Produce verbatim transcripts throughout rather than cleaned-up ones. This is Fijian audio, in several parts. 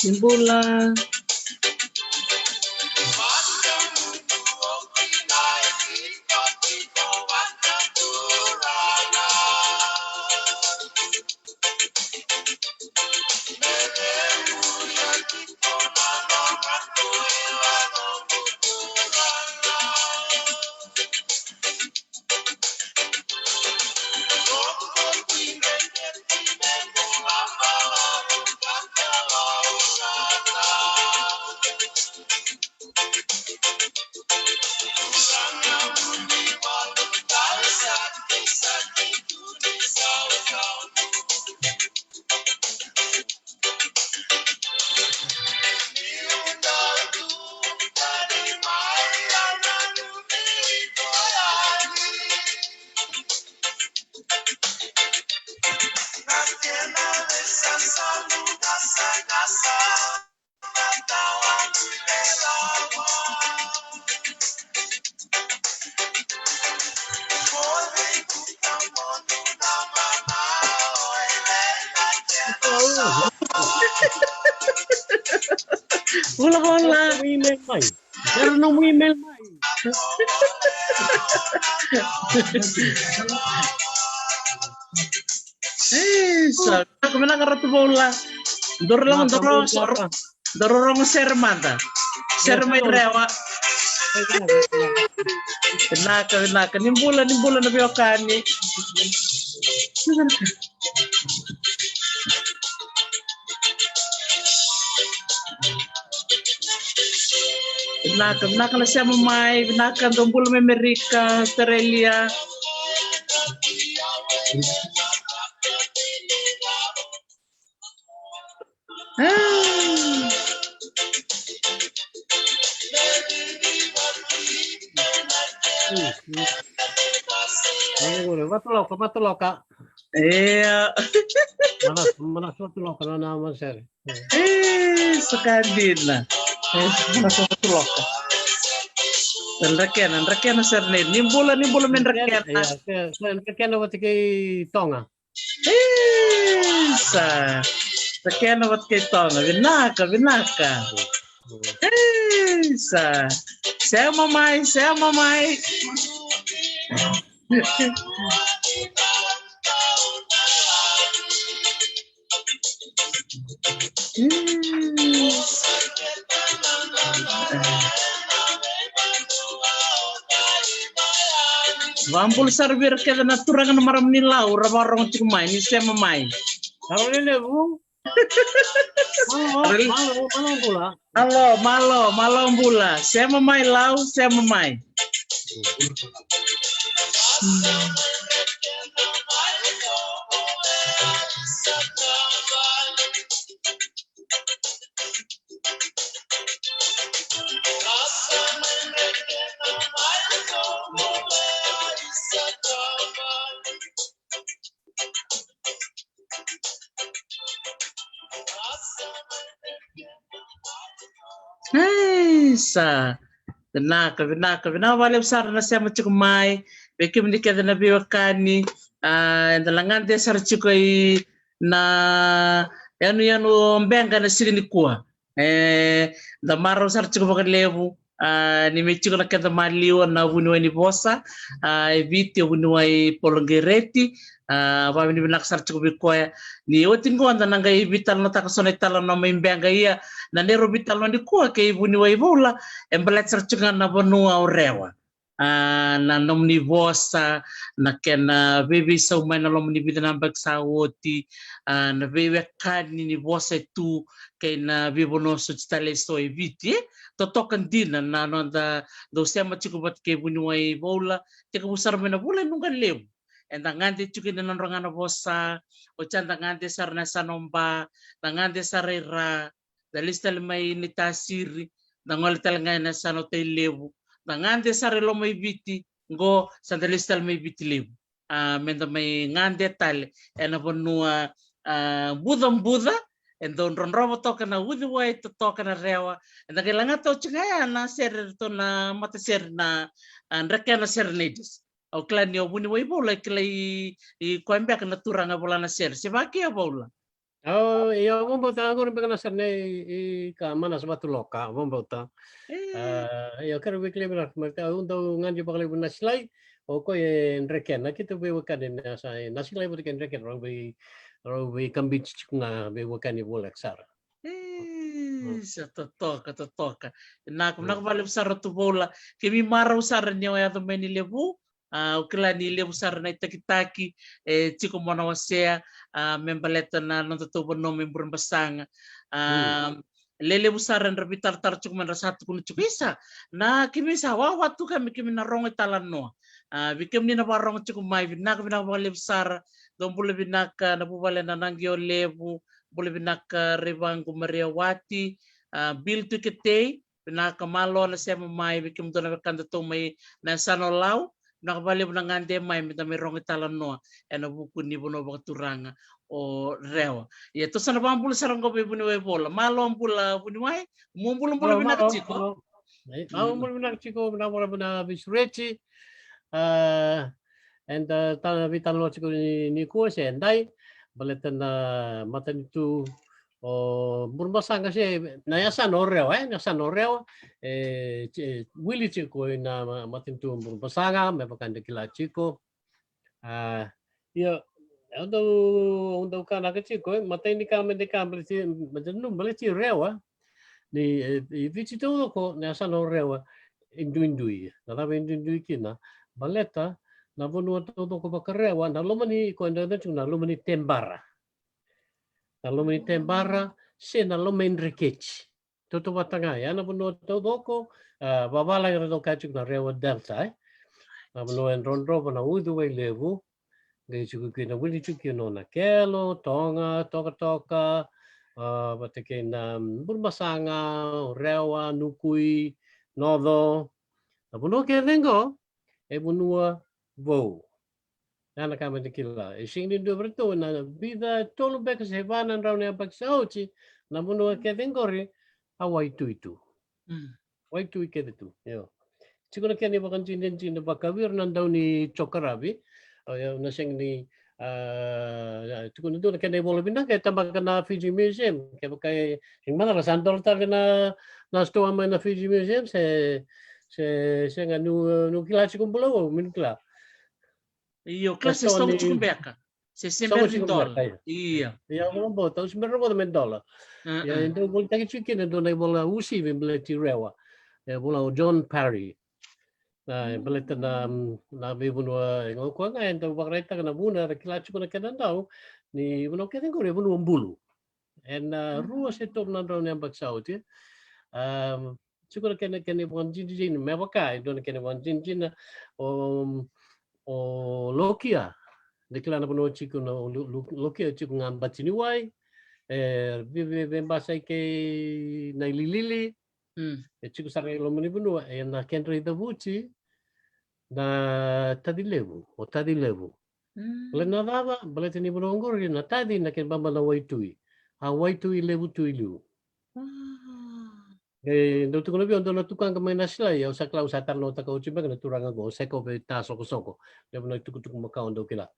Ni bula. Bula, bula. Era nomu email mai. Isa, ko me na karatu vola. Doro lama, doro, doro rogo sere mada. Sere mai Rewa. Vinaka, vinaka. Ni bula, ni bula na veiwekani. Vinaka, vinaka na sema mai, vinaka dou bula mai Amerika, Australia. Ah. Vataloka, vataloka. Ia. Mana, mana soti loka na, na masere. E, sa ka dina. E, mana soti loka. Drakena, drakena sere nei. Ni bula, ni bula me drakena. Ia, se, se drakena vata kei Toga. E, sa. Drakena vata kei Toga. Vinaka, vinaka. E, sa. Sema mai, sema mai. Vabula sara vei ira kece na turaga na marama ni Lau, ra vakarorogo tiko mai, ni sema mai. Aro lelevu. Malo, malo, malo bula. Malo, malo, malo bula. Sema mai Lau, sema mai. Ei, sa. Vinaka, vinaka, vinaka vakalevu sara na sema tiko mai. Vei kemuni kece na veiwekani. A, eda na gade sara tiko i na yanuyanu o Beqa na siga nikua. E, da marau sara tiko vakalevu, a, ni mai tiko na keda maliwa na vuniwai ni vosa, a, e Viti, o vuniwai Paula Qereti, a, vakavinavinaka sara tiko vei koya. Ni oti qo da na qai veitalanoataka so na italanoa mai Beqa, ia na neirau veitalanoa nikua kei vuniwai Paula, e baleta sara tiko ga na vanua o Rewa. A, na nomuni vosa, na kena veiveisau mai na loma ni vica na yabaki sa oti, a, na veiwekani ni vosa e tu kei na veivanua soti tale eso e Viti, e? Totoka dina na noda dau sema tiko vata kei vuniwai Paula, tekivu sara mai na vula e Nuqa Levu. Eda gade tiko ina nodra ga na vosa, oti eda gade sara na yasana o Ba, da gade sara i Ra, da lesu tale mai Naitasiri, da gole tale ga ina yasana o Tailevu, da gade sara i loma i Viti, qo sa da lesu tale mai Viti Levu. A, meda mai gade tale ena vanua, a, bucabuca, e dau drodrova toka na uciwai totoka na Rewa, eda qai lagata oti ga ya na sere, ratou na matasere na, a, Drakena Serenaders. Au kila ni o vuniwai Paula e kilai, i koya beka na turaga vola na sere. Se vaka ya Paula? Au, io, au vakabauta qori beka na sara nei, i ka mana sa vatuloka, au vakabauta. E. A, io, keirau veikilai vinaka, mai ta, au dau gadi vakalevu na silai, o koya e drekena, keitou veiwekani na sa, na silai vata kei drekena, rau vei, rau veikabiti tiko ga veiwekani voleka sara. E, sa totoka, totoka. Vinaka, vinaka vakalevu sara tu Voula, keimami marau sara ni o yaco mai ni levu, a, au kila ni levu sara na itakitaki e tiko mo na wasea, a, me baleta na nodatou vanua mai Burebasaga. A, lelevu sara era veitaratara tiko mai, era sa tukuna tiko, isa, na keimami sa wawa tu ka me keimami na rogo italanoa. A, vei kemuni na vakarogo tiko mai, vinaka, vinaka vakalevu sara. Dou bula vinaka na vuvale na Naqiolevu, bula vinaka Raivagu Maria Wati, a, Bill Tuiketei, vinaka, malo na sema mai, vei kemudou na wekadatou mai na yasana o Lau, vinaka vakalevu na gade mai me da mai rogo italanoa ena vuku ni vanua vakaturaga o Rewa. Ia, tou sa na vakabula sara qo vei vuniwai Voula. Malo bula vuniwai, mo bulabula vinaka tiko. Malo, malo. E, malo bula vinaka tiko, vinaka vakalevu na veisureti. A, eda, a, veitalanoa tiko ni, nikua se edai, baleta na matanitu o Burebasaga se na yasana o Rewa, e, na yasana o Rewa, e, e wili tiko ina ma-, matanitu o Burebasaga, me vaka eda kila tiko. A, ia, au dau, au dau kanaka tiko, e, matai ni ka me da ka baleti, me da nanuma baleti Rewa, ni, e, e Viti taucoko na yasana o Rewa e duidui. Na cava e duidui kina? Baleta na vanua taucoko vakarewa, na loma ni, ko eda tiko na loma ni tebara. Na loma ni tebara, se na loma i dreketi. Tautauvata ga, ya na vanua taucoko, a, vavalagi era dau kaya tiko na Rewa Delta, e. Na vanua e drodrova na uciwai levu, qai tiko kina, wili tiko kina o Nakelo, Toga, Tokatoka, a, vata kei na, mm, Burebasaga, Rewa, Nukui, Noco. Na vanua kece qo e vanua vou. Ya na ka me da kila. E sega ni dua vei ratou, na vica, tolu beka se va na drau na yabaki sa oti, na vanua kece qori a waitui tu. Mm. Waitui kece tu, io. Tiko na kena ivakadinadina vakavi ira na dau ni jokaravi. A, io, na sega ni, a, tiko na dua na kena ivola vinaka e tabaka na Fiji Museum. Kevaka e, e macala sa dola tale na, na sitoa mai na Fiji Museum, se, se, sega niu, niu kila tiko bula vou, me niu kila. Io, kila se sitoa tiko beka. Se, se bera ni dola. Io. Io, au vakabauta, au se bera rogoca me dola. Ia, e dau volitaki tiko kina e dua na ivola uasivi baleti Rewa. E vola o John Parry. Na, e baleta na, na veivanua, e, o koya ga e dau vakaraitaka na vuna era kila tiko na kena dau ni vanua kece qori e vanua bulu. Ena, a, rua se tolu na drau na yabaki sa oti. A, tiko na kena, kena ivakadinadina, me vaka e dua na kena ivakadinadina o, o Lokia. Da kila na vanua tiko na Lo-, Lo-, Lokia tiko ga Batiniwai. E, ve-, ve-, Vebasai kei Naililili. Mm. E tiko sara e loma ni vanua, e na kedra icavuti na Taci Levu, o Taci Levu. Mm. Baleta na cava, baleta ni vanua qori na taci na kena baba na waitui. A waitui levu tu i liu. Wow. E dau tukuna vei au dua na tukaqa mai Nasilai, au sa kila, au sa talanoataka oti beka na turaga qo, Seko Veitasokosoko. Levu na itukutuku makawa dau kila.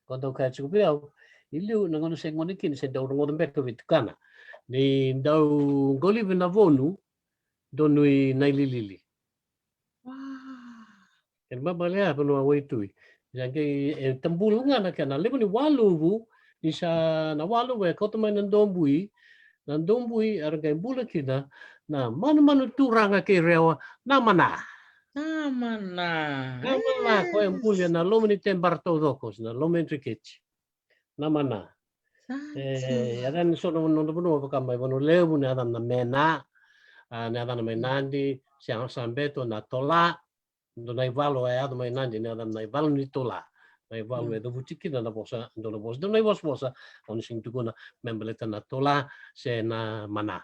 Ko dau kaya tiko vei au, i liu na gauna se gone kina se dau rogoca beka vei tukana. Ni dau qolivi na vonu, donu i Naililili. Wow. Kena baba lea vanua waitui. Ia qai e tabulu ga na kena levu ni waluvu, ni sa na waluvu e kauta mai na dobui, na dobui era qai bula kina na manumanu turaga kei Rewa, na Mana. Na Mana. Na Mana, e, ko e buli ena loma ni tebara taucoko, na loma i dreketi. Na Mana. E, yacana so na nodra vanua vaka mai Vanua Levu, na yacana na Mena, a, na yacana mai Nadi, se a sa beto na Tola, dua na ivalu e yaco mai Nadi, na yacana na ivalu ni Tola. Na ivalu e cavuti kina na vosa, dua na vosa, dua na ivosavosa, au na sega ni tukuna, me baleta na Tola, se na Mana.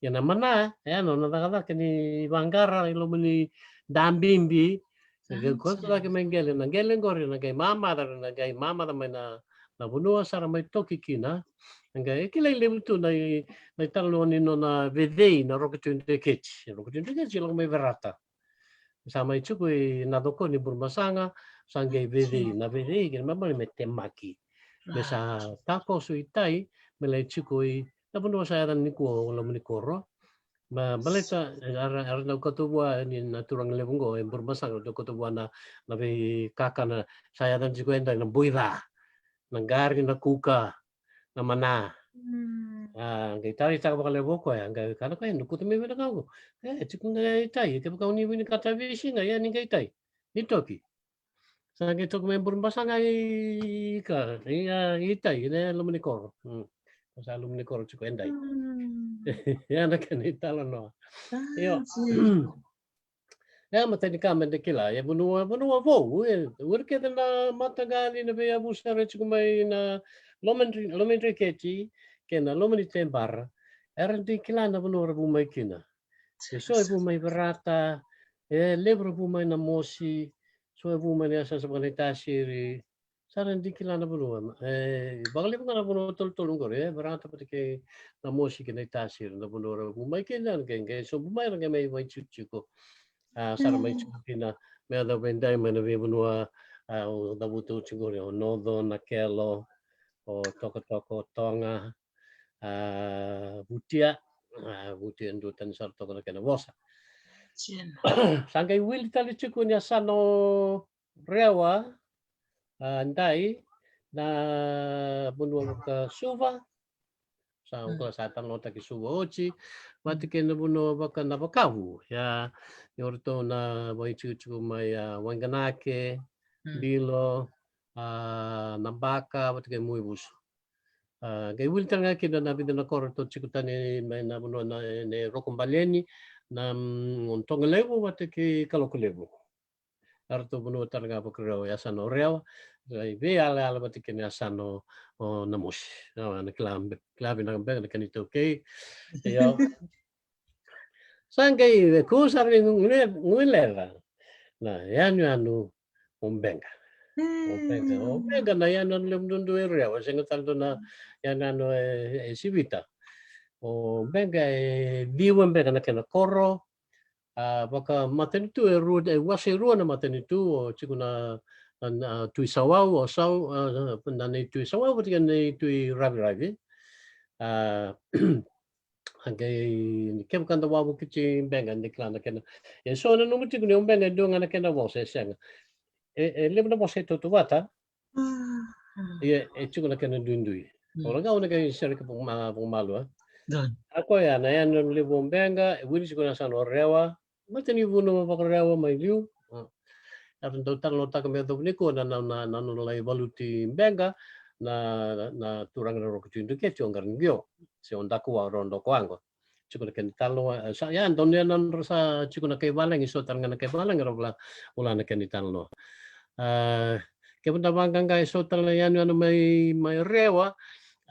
Ia na Mana, e, na nona cakacaka ni vaqara, i loma ni dabibi, Na qai koto cake mai qele, na qele qori, na qai mamaca, na qai mamaca mai na, na vanua sara mai toki kina. Na qai, e kilai levu tu na i, na italanoa ni nona vecei na Roko Tui Dreketi. Roko Tui Dreketi, lako mai Verata. Sa mai tiko i na coko ni Burebasaga, sa qai vecei, na vecei, kena mamani me temaki. Me sa takoso i tai, me lai tiko i na vanua sa yacana nikua o Lomanikoro. Ma baleta era, era dau kauta vua ni na turaga levu oqo e Burebasaga, dau kauta vua na, na veikakana sa yacana tiko edai na boi ca, na qari, na kuka, na mana. A qai taleitaka vakalevu o koya, qai kana koya, na kuta mai vei na ka oqo. E tiko ga i tai, kevaka o ni vinakata vei siga ia ni qai tai, ni toki. Sa qai toki mai Burebasaga i ka i, a, i tai, i na Lomanikoro. Sa Lomanikoro tiko edai. Ia na kena italanoa. Io. E a mata ni ka me da kila, e vanua, vanua vou, e uri kece na mataqali, na veiyavusa era tiko mai na Lomani, Lomanidreketi kei na Lomanitebara, era dui kila na vanua era vu mai kina. E so e vu mai Verata, e levu era vu mai Namosi, so e vu mai na yasayasa vakanaitasiri. Sa ra dui kila na vanua, e vakalevu ga na vanua tolutolu oqori, e Verata vata kei Namosi kei Naitasiri, na vanua era vu mai kina, qai, qai sobu mai, ra qai mai vaitikotiko. A sa ra mai tiko kina me yacova edai mai na veivanua au cavuta oti oqori, o Noco, Nakelo, o Tokotoko, o Toga, a Vutia, a Vutia e dua tani sara toka na kena vosa. Sa qai wili tale tiko ni a sa no Rewa, a, dai, na vanua vaka Suva. Sa, mm, kila sa talanoataki Suva oti. Vata kei na vanua vaka Navakavu. Ia, ni o ratou na vaitikotiko mai, a, Waiganake, mm, Bilo, a, Nabaka, vata kei Muivusu. A, qai wili tale ga kina na vica na koro ratou tiko tani mai na vanua na, e, ne Rokobaleni, na, mm, Togalevu, vata kei Kalokolevu. Eratou vanua tale ga vakarewa, yasana o Rewa, e veiyalayala vata kei na yasana o Namosi. Na, na kila be-, kila vinaka beka na kena itaukei. Io. Sa qai vei kua sara ni guileca na yanuyanu o Beqa. O Beqa, o Beqa na yanuyanu levu duadua e Rewa, sega tale dua na yanuyanu e, e Sivita. O Beqa e ciwa beka na kena koro, a, vakamatanitu e rua, e wase e rua na matanitu, o tiko na, na, na Tui Sawau, o Sau, a, na nei Tui Sawau, vata kei na nei Tui Raviravi. A, a qai, kevaka da wavokiti Beqa, da kila na kena. E so na nomu tiko ni o Beqa e dua ga na kena vosa, e sega. E, e levu na vosa e tautauvata, ia e tiko na kena duidui. O la ga au na qai sereka vakamalua. A koya na yanuyanu levu o Beqa, e wili tiko na yasana o Rewa, matanivanua vakarewa mai liu. Era dau talanoataka me yacova nikua na, na, na, na nona lai valuti Beqa na, na turaga na Roko Tui Dreketi, o Qaraniqio, se o Dakuwa, o Roko Dokowaqa. Tiko na kena italanoa, e, sa, ia, donu ya na nodra sa tiko na kai valagi, so tale ga na kai valagi, ra vola, vola na kena italanoa. A, kevaka da vaqaqa e so tale na yanuyanu mai, mai Rewa,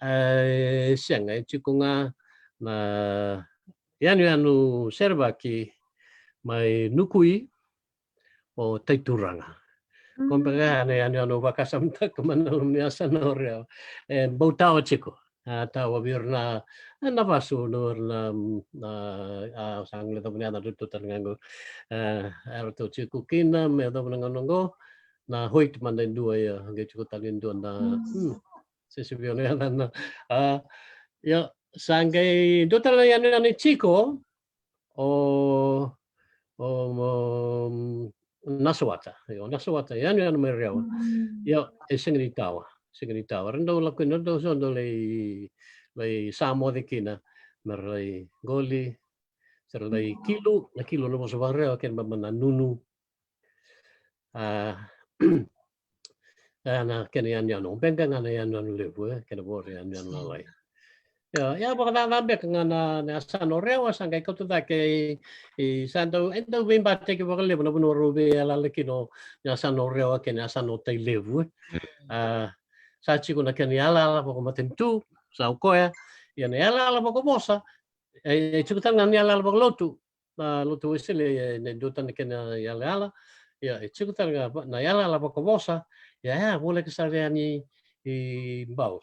e, sega, e tiko ga na yanuyanu serevaki mai Nukui, o Taituraga. Ko beka ya na yanuyanu au vakasamataka mai na loma ni yasana o Rewa. E bau tawa tiko. A tawa vei ira na, na vasu, na, na, a, sa qai yacova ni yaca ratou tale ga qo. E, eratou tiko kina me yacova na gauna qo. Na Hoyt mada e dua, ia, qai tiko tale e dua na, mm, se se vei au na yacana. A, ia, sa qai dua tale na yanuyanu e tiko, o, o, o Nasawata. Io, Nasawata, yanuyanu mai Rewa. Io, e sega ni tawa, sega ni tawa. Ra dau lako kina, ra dau so dau lai, lai sa moce kina, me ra lai qoli, se ra lai kilu, na kilu na vosa vakarewa, kena baba na nunu. A, a, na kena yanuyanu o Beqa ga na yanuyanu levu, e, kena vo ira yanuyanu lalai. Ia, ia vakacaca beka ga na, na yasana o Rewa, sa qai kauta cake i, i sa dau, e dau veibataki vakalevu na vanua rau veiyalayala kina o, na yasana o Rewa kei na yasana o Tailevu, e. A, sa tiko na kena yalayala vakamatanitu, sa o koya, ia na yalayala vakavosa, e, e tiko tale ga na yalayala vakalotu, na lotu Wesele, e, na dua tale na kena yalayala. Ia, e tiko tale ga na yalayala vakavosa, ia, e voleka sara yani i Bau.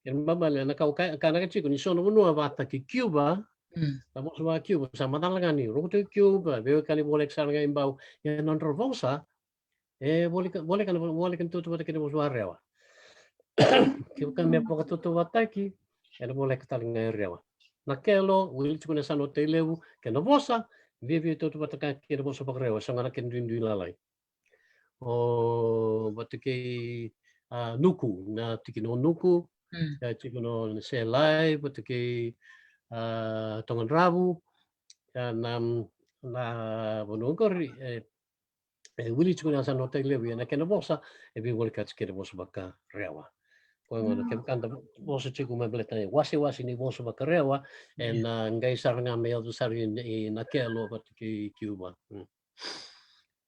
Kena ibalebale na ka au ka, ka na ka tiko ni so na vanua vata kei Cuba, na vosa vaka-Cuba, sa macala ga ni Roko Tui Cuba, veiwekani voleka sara ga i Bau. Ia na nodra vosa, e voleka, voleka na, voleka na tautauvata kei na vosa vakarewa. Kevaka me vakatautauvatataki, ena voleka tale ga e Rewa. Nakelo, wili tiko na yasana o Tailevu, kena vosa, viavia tautauvata ga kei na vosa vakaRewa, sa ga na kena duidui lalai. O vata kei, a, Nuku, na tikina o Nuku, Mm. e tiko na Selai, vata kei, a, Togadravu, a, na, na vanua qori, e, e wili tiko na yasana o Tailevu, ia na kena vosa, e veivolekati kei na vosa vakaRewa. Koya gona, Mm. kevaka da vosa tiko me baleta na iwasewase ni vosa vakaRewa, Yeah. ena qai sara ga me yaco sara i, i Nakelo vata kei Kiuva. Mm.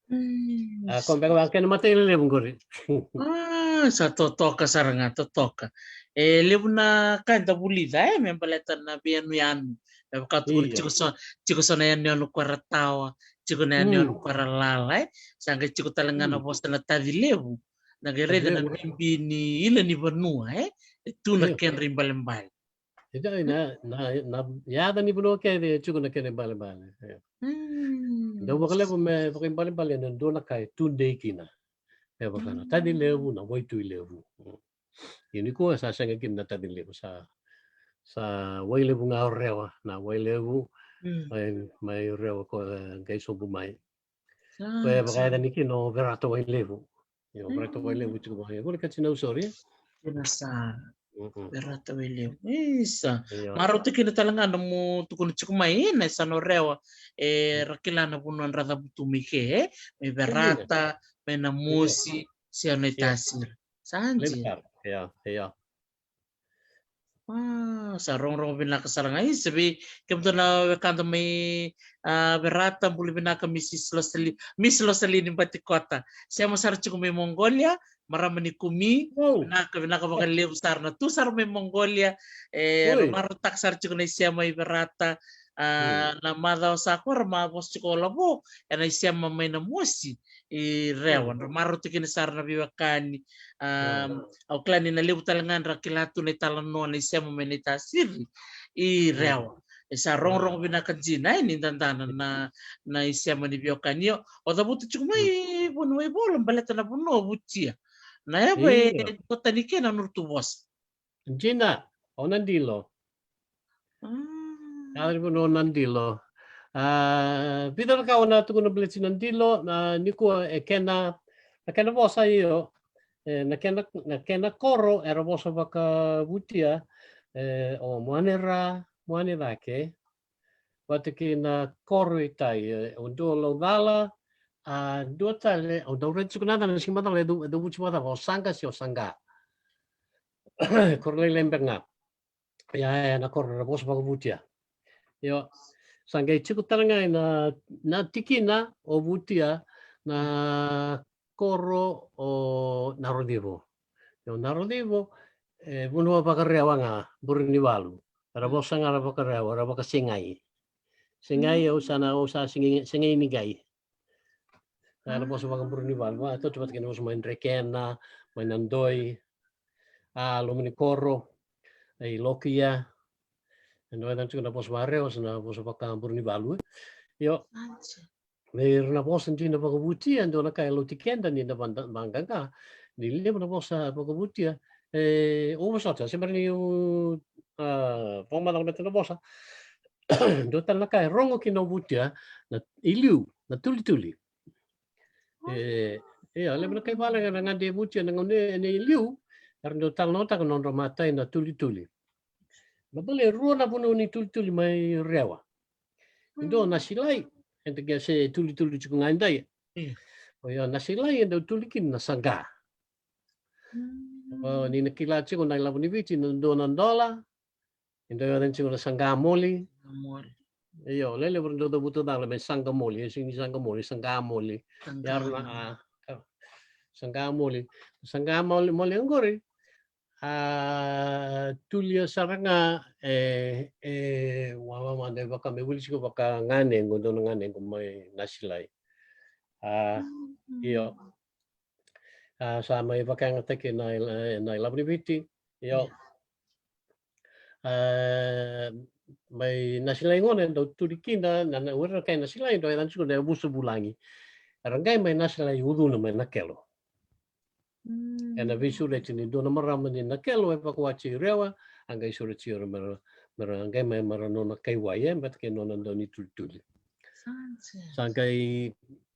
Mm. A, ko beka vaka kena matai lelevu qori. A, sa totoka sara ga, totoka. E levu na ka eda vulica, e, me baleta na veiyanuyanu. Me vaka tukuni Io. tiko so, tiko so na yanuyanu ko ra tawa, tiko na yanuyanu Mm. ko ra lala, e. Sa qai tiko tale ga na Mm. vosa na taci levu. Na qai raica na Levu. bibi ni ila ni vanua, e. E tu na Io. kedra ibalebale. E dau, na, na, na yaca ni vanua kece e tiko na kena ibalebale. E. Mm. Dau vakalevu me vakaibalebale na dua na ka e tudei kina. E vaka na Mm. taci levu, na waitui levu. Mm. Ia nikua sa sega kina na taci levu, sa, sa Wailevu ga o Rewa, na Wailevu, Mm. mai, mai Rewa ko, e, qai sobu mai. Sa, Ko e sa. vakayaca ni kina o Verata Wailevu. Io, Verata Mm. Wailevu tiko mai. Volekati na usori. Kina sa. Mm-mm. Verata Wailevu. Isa. Io. Marau tiko kina tale ga na mu tukuna tiko mai, e, na yasana o Rewa. E, Mm. ra kila na vanua dra cavutu mai ke, e. Mai Io. Verata, mai Namosi, Io. se o Io. Naitasiri. Sa Levu dina. sara. Io, io. A, sa rogorogo vinaka sara ga. Isa vei, kemudou na wekada mai, a, Verata, bula vinaka Mrs Losali, Miss Losalini Batikota. Sema sara tiko mai Mongolia, marama ni Kumi. Wow. Vinaka, vinaka vakalevu sara na tu sara mai Mongolia. E, Oi. marautaka sara tiko na isema i Verata. A, Mm. na macawa sa koya ra ma vosa tiko o Lavo, ena isema mai Namosi. I Rewa, Mm. dra marau tiko kina sara na veiwekani. A, Mm. au kila ni na levu tale ga dra kila tu na italanoa na isema mai Naitasiri. I Mm. Rewa. E sa rogorogo Mm. vinaka dina, e, ni dadana na, na isema ni veiwekani. Io, o cavuta tiko mai Mm. vanua i Volo, baleta na vanua o Vutia. Na yava e Io. dua tani kena nodratou vosa. Dina, o Nadilo. Mm. Yaca ni vanua o Nadilo. A, vica na ka o na tukuna baleti Nadilo, a, nikua e kena, na kena vosa io, e, na kena, na kena koro era vosa vakaVutia, e, o Muanera, Muanecake, vata kei na koro i tai, e, o dua o Laucala, a, dua tale, au dau raica tiko na yacana, sega ni macala, e dau, e dau vuti vakacava, o Saqa se o Saqa. Koro lailai beka ga. Ia, e, na koro era vosa vakaVutia. Io, sa qai tiko tale ga na, na tikina o Vutia, na koro o Narocivo. Io, Narocivo, e, vanua vakaRewa ga, Burenivalu. Era vosa ga na vakaRewa, era vakaSegai. Segai, Mm. au sa na, au sa Segai, Segai ni qai. Era vosa vakaBurenivalu, va, tautauvata kei na vosa mai Drekena, mai Nadoi, a, Lomanikoro, i Lokia. E dua e tiko na vosa vakaRewa, sa na vosa vakaBurenivalu, e. Io. Acha. Vei ira na vosa dina vakaVutia, dua na ka e lauti keda ni da vada-, vaqaqa, ni levu na vosa vakaVutia, e, au vosota, se bera niu, a, vakamacala me tale na vosa. Dua tale na ka e rogo kina o Vutia, na, i liu, na tulituli. E, e, a levu na kai vale ga na gade e Vutia na gauna e, e liu, era dau talanoataka na nodra matai na tulituli. Na bale e rua na vanua ni tulituli mai Rewa. E dua na silai, e dua ke se tulituli tiko ga e dai. Mm. O ia na silai e dau tuli kina na saqa. Mm. O, ni na kila tiko na ilavo ni Viti, na dua na dola, e dau yaca tiko na saqa moli. Moli. Io, lelevu era dau cavuta cala me saqa moli, e sega ni saqa moli, saqa moli. Saqa moli. Ia era na, a, a, saqa moli. Saqa moli, moli oqori. A, tulia sara ga, e, e, wawa mada e vaka me wili tiko vakaganaqu, dua na ganequ mai Nasilai. A, Mm. io. A, sa mai vakayagataki na, na ilavo ni Viti. Io. Io. A, mai Nasilai gona e dau tuli kina, na, na, o ira na kai Nasilai, dau yaca tiko na yavusa vulagi. Era qai mai Nasilai ucuna mai Nakelo. Mm. Ena veisureti ni dua na marama ni Nakelo e vakawati i Rewa, A qai sureti ira me ra, me ra qai mai me ra nona kai wai, e, vata kei nona dau ni tulituli. Sa qai,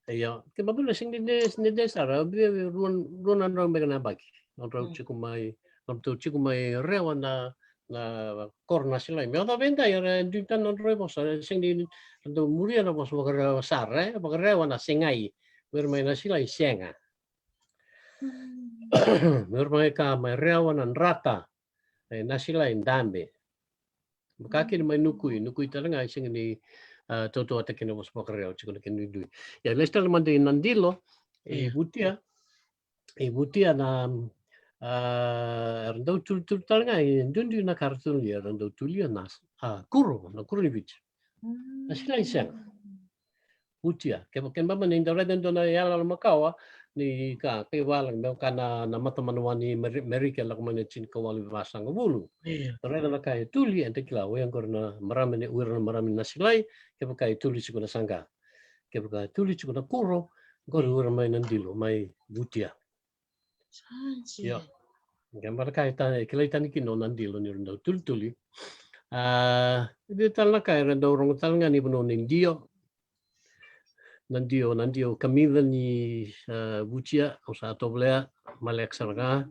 ia, ke babula sega ni de, ni de sara, bia rua, rua na drau beka na yabaki. Nodrau tiko mai, nodrau tiko mai Rewa na, na koro Nasilai. Me yacova e dai, era dui tani nodrau vosa, sega ni, dau muria na vosa vakarewa sara, e, vakarewa na segai. Vei ira mai Nasilai, sega. Vei ira mai ka mai Rewa na drata, e, Nasilai dabe. Vaka kina mai Nukui, Nukui tale ga e sega ni, a, tautauvata kina vosa vakarewa, tiko na kena duidui. Ia, lesu tale mada i Nadilo, e Vutia, e Vutia na, a, era dau tulituli tale ga, e duidui na ka ra tulia, era dau tulia na, a, kuro, na kuro ni Viti. Nasilai sega. Vutia, ke, ke baba ni dau raica e dua na iyaloyalo makawa, ni ka, kei vala, me ka na, na mata manawa ni Meri-, Merika, lako mai na tinikawalu vasagavulu. Io. Raica na ka e tuli, eda kila, o ya qori na marama ni, o ira na marama ni Nasilai, kevaka e tuli tiko na saqa. Kevaka e tuli tiko na kuro, qori o ira mai Nadilo, mai Vutia. Io. Ke baba ka e ta-, e kilai tani kina o Nadilo ni ra dau tulituli. A, e vica tale na ka era dau rogo tale ga ni vanua ni Dio. Na Dio, na Dio kamica ni, a, Vutia, au sa tovolea, maleka sara ga.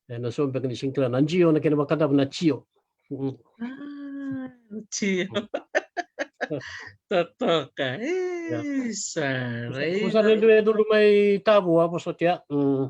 E na so beka ni sega ni kila na Dio, na kena vakadavu na Dio. Mm. A, Dio. Totoka. Ia. Isa, raica. Ko sa na dua e duru mai Tavua, vosotia. Mm.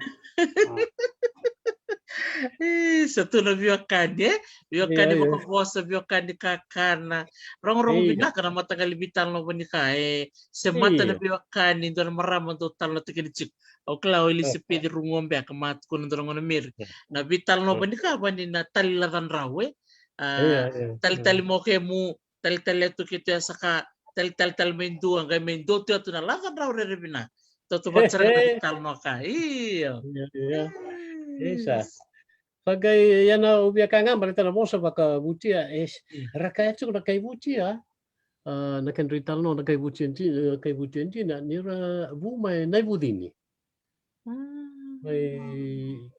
Isa, tu na veiwekani, e? Veiwekani vakavosa, veiwekani kakana. Rogorogo vinaka na mataqali veitalanoa ni ka, e. Se mata na veiwekani, dua na marama dau talanoataki kina tiko. Au kila o Elisapeci Rugu beka, ma tukuna dua na gone Meri. Na veitalanoa ni ka, vani na tali lacadrau, e. A, talitali mo kemu, talitali tu keitou e saka, talitali tale mai dua, qai mai dua tu ya tu na lacadrau rere vinaka. Tautauvata sara ga na veitalanoa ka. Io. Io, io. Isa. Sa qai, ia na, au via kaya ga baleta na vosa vakaVutia, e, ra kaya tiko na kai Vutia, a, na kedra italanoa na kai Vutia di-, na kai Vutia dina, ni ra vu mai Naivucini. Mai,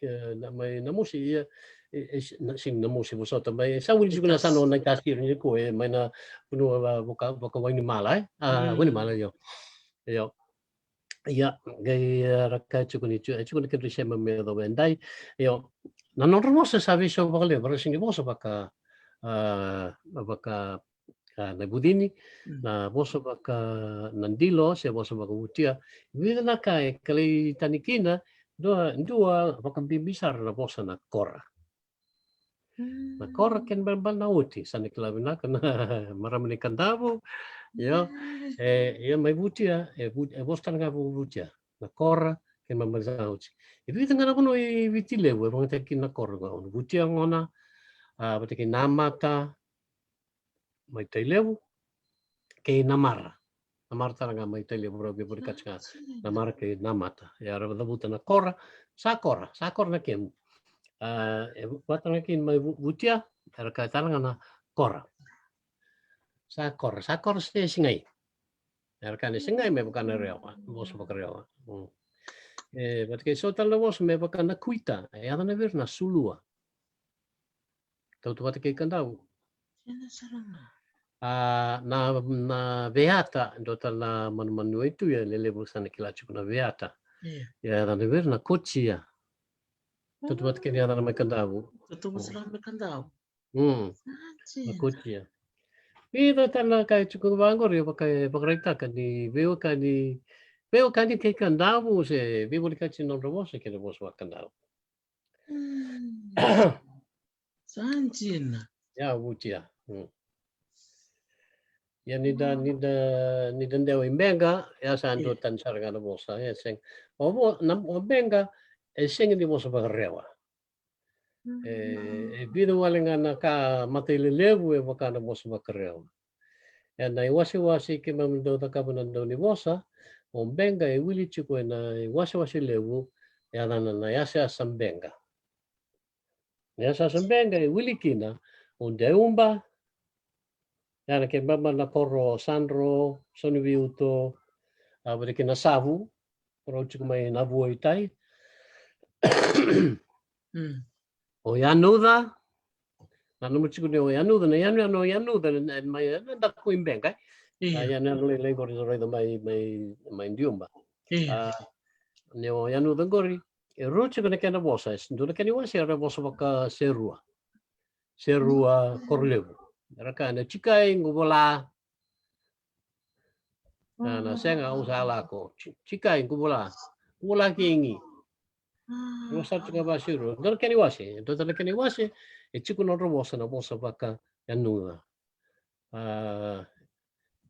e, na, mai Namosi, ia, e, e, na, sega ni Namosi, vosota, mai, sa wili tiko na yasana o Naitasiri nikua, e, mai na vanua vaka, vaka Wainimala, e? A, Wainimala, io. Io. Ia, qai, e, ra kaya tiko ni, e tiko na kedra isema me yacova e dai. Io, na nodra vosa sa veisau vakalevu, ra sega ni vosa vaka, a, vaka, a, Naivucini, na vosa vaka Nadilo, se vosa vakaVutia. Vica na ka e kilai tani kina, dua, dua vakabibi sara na vosa na kora. Na kora kena balebale na oti, sa na kila vinaka na marama ni Kadavu. Io, e, ia mai Vutia, e, Vu-, e vosa tale ga vakaVutia. Na kora kena balebale na oti. E vica ga na vanua i Viti Levu e vakayagataki kina na kora, o Vutia gona, a, vata kei Namata, mai Tailevu, kei Namara. Namara tale ga mai Tailevu, ra via volekati ga Namara kei Namata. Ia ra cavuta na kora, sa kora, sa kora na kemu. A, e vata ga kina mai Vu-, Vutia, era kaya tale ga na kora. Sa kora, sa kora se segai. Era kaya na segai me vaka na Rewa, vosa vakaRewa. Mm. E vata kei so tale na vosa me vaka na kuita, e yaco na vei ira na sulua. Tautauvata kei Kadavu. Ena sara ga. A, na, na veata, dua tale na manumanu e tu, ia lelevu sa na kila tiko na veata. Ia. Ia yaco na vei ira na kotia. Tautauvata kei na yacana mai Kadavu. Tautauvata sara ga mai Kadavu. Mm. Na kotia. Vica tale na ka e tiko vaqori, vaka, vakaraitaka ni veiwekani, veiwekani kei Kadavu, se veivolekati na nodra vosa kei na vosa vakaKadavu. Mm. Sa dina. Ia, Vutia. Mm. Ia ni da, ni da, ni da dewa i Beqa, ia sa dua tani sara ga na vosa, ia sega. O vo-, na, o Beqa, e sega ni vosa vakaRewa. E, e vica wale ga na ka matailelevu e vaka na vosa vakaRewa. Ena iwasewase keimami dau cakava na dau ni vosa, o Beqa e wili tiko ena iwasewase levu, e yacana na Yasayasa Beqa. Na Yasayasa Beqa e wili kina o Deuba, ia na kena baba na koro Sadro, Sauniviuto, a, vata kei na Savu, rau tiko mai Navua i tai. Mm. O Yanuca, Na nomu tiko ni o yanuca, na yanuyanu o yanuca, na, na, mai, na daku i Beqa. Io. A, yanuyanu lailai qori raica mai, mai, mai Diuba. Io. A, ni o yanuca qori, e rua tiko na kena vosa, e dua na kena iwase era vosa vakaserua. Serua, Korolevu. Era kaya na tikai qu vola. Na, na sega au sa lako. Ti-, tikai qu vola. Qu vola kei gi. Qu sa tiko vakaserua. Dua na kena iwase. Dua na kena iwase. E tiko nodra vosa na vosa vakayanuca. A,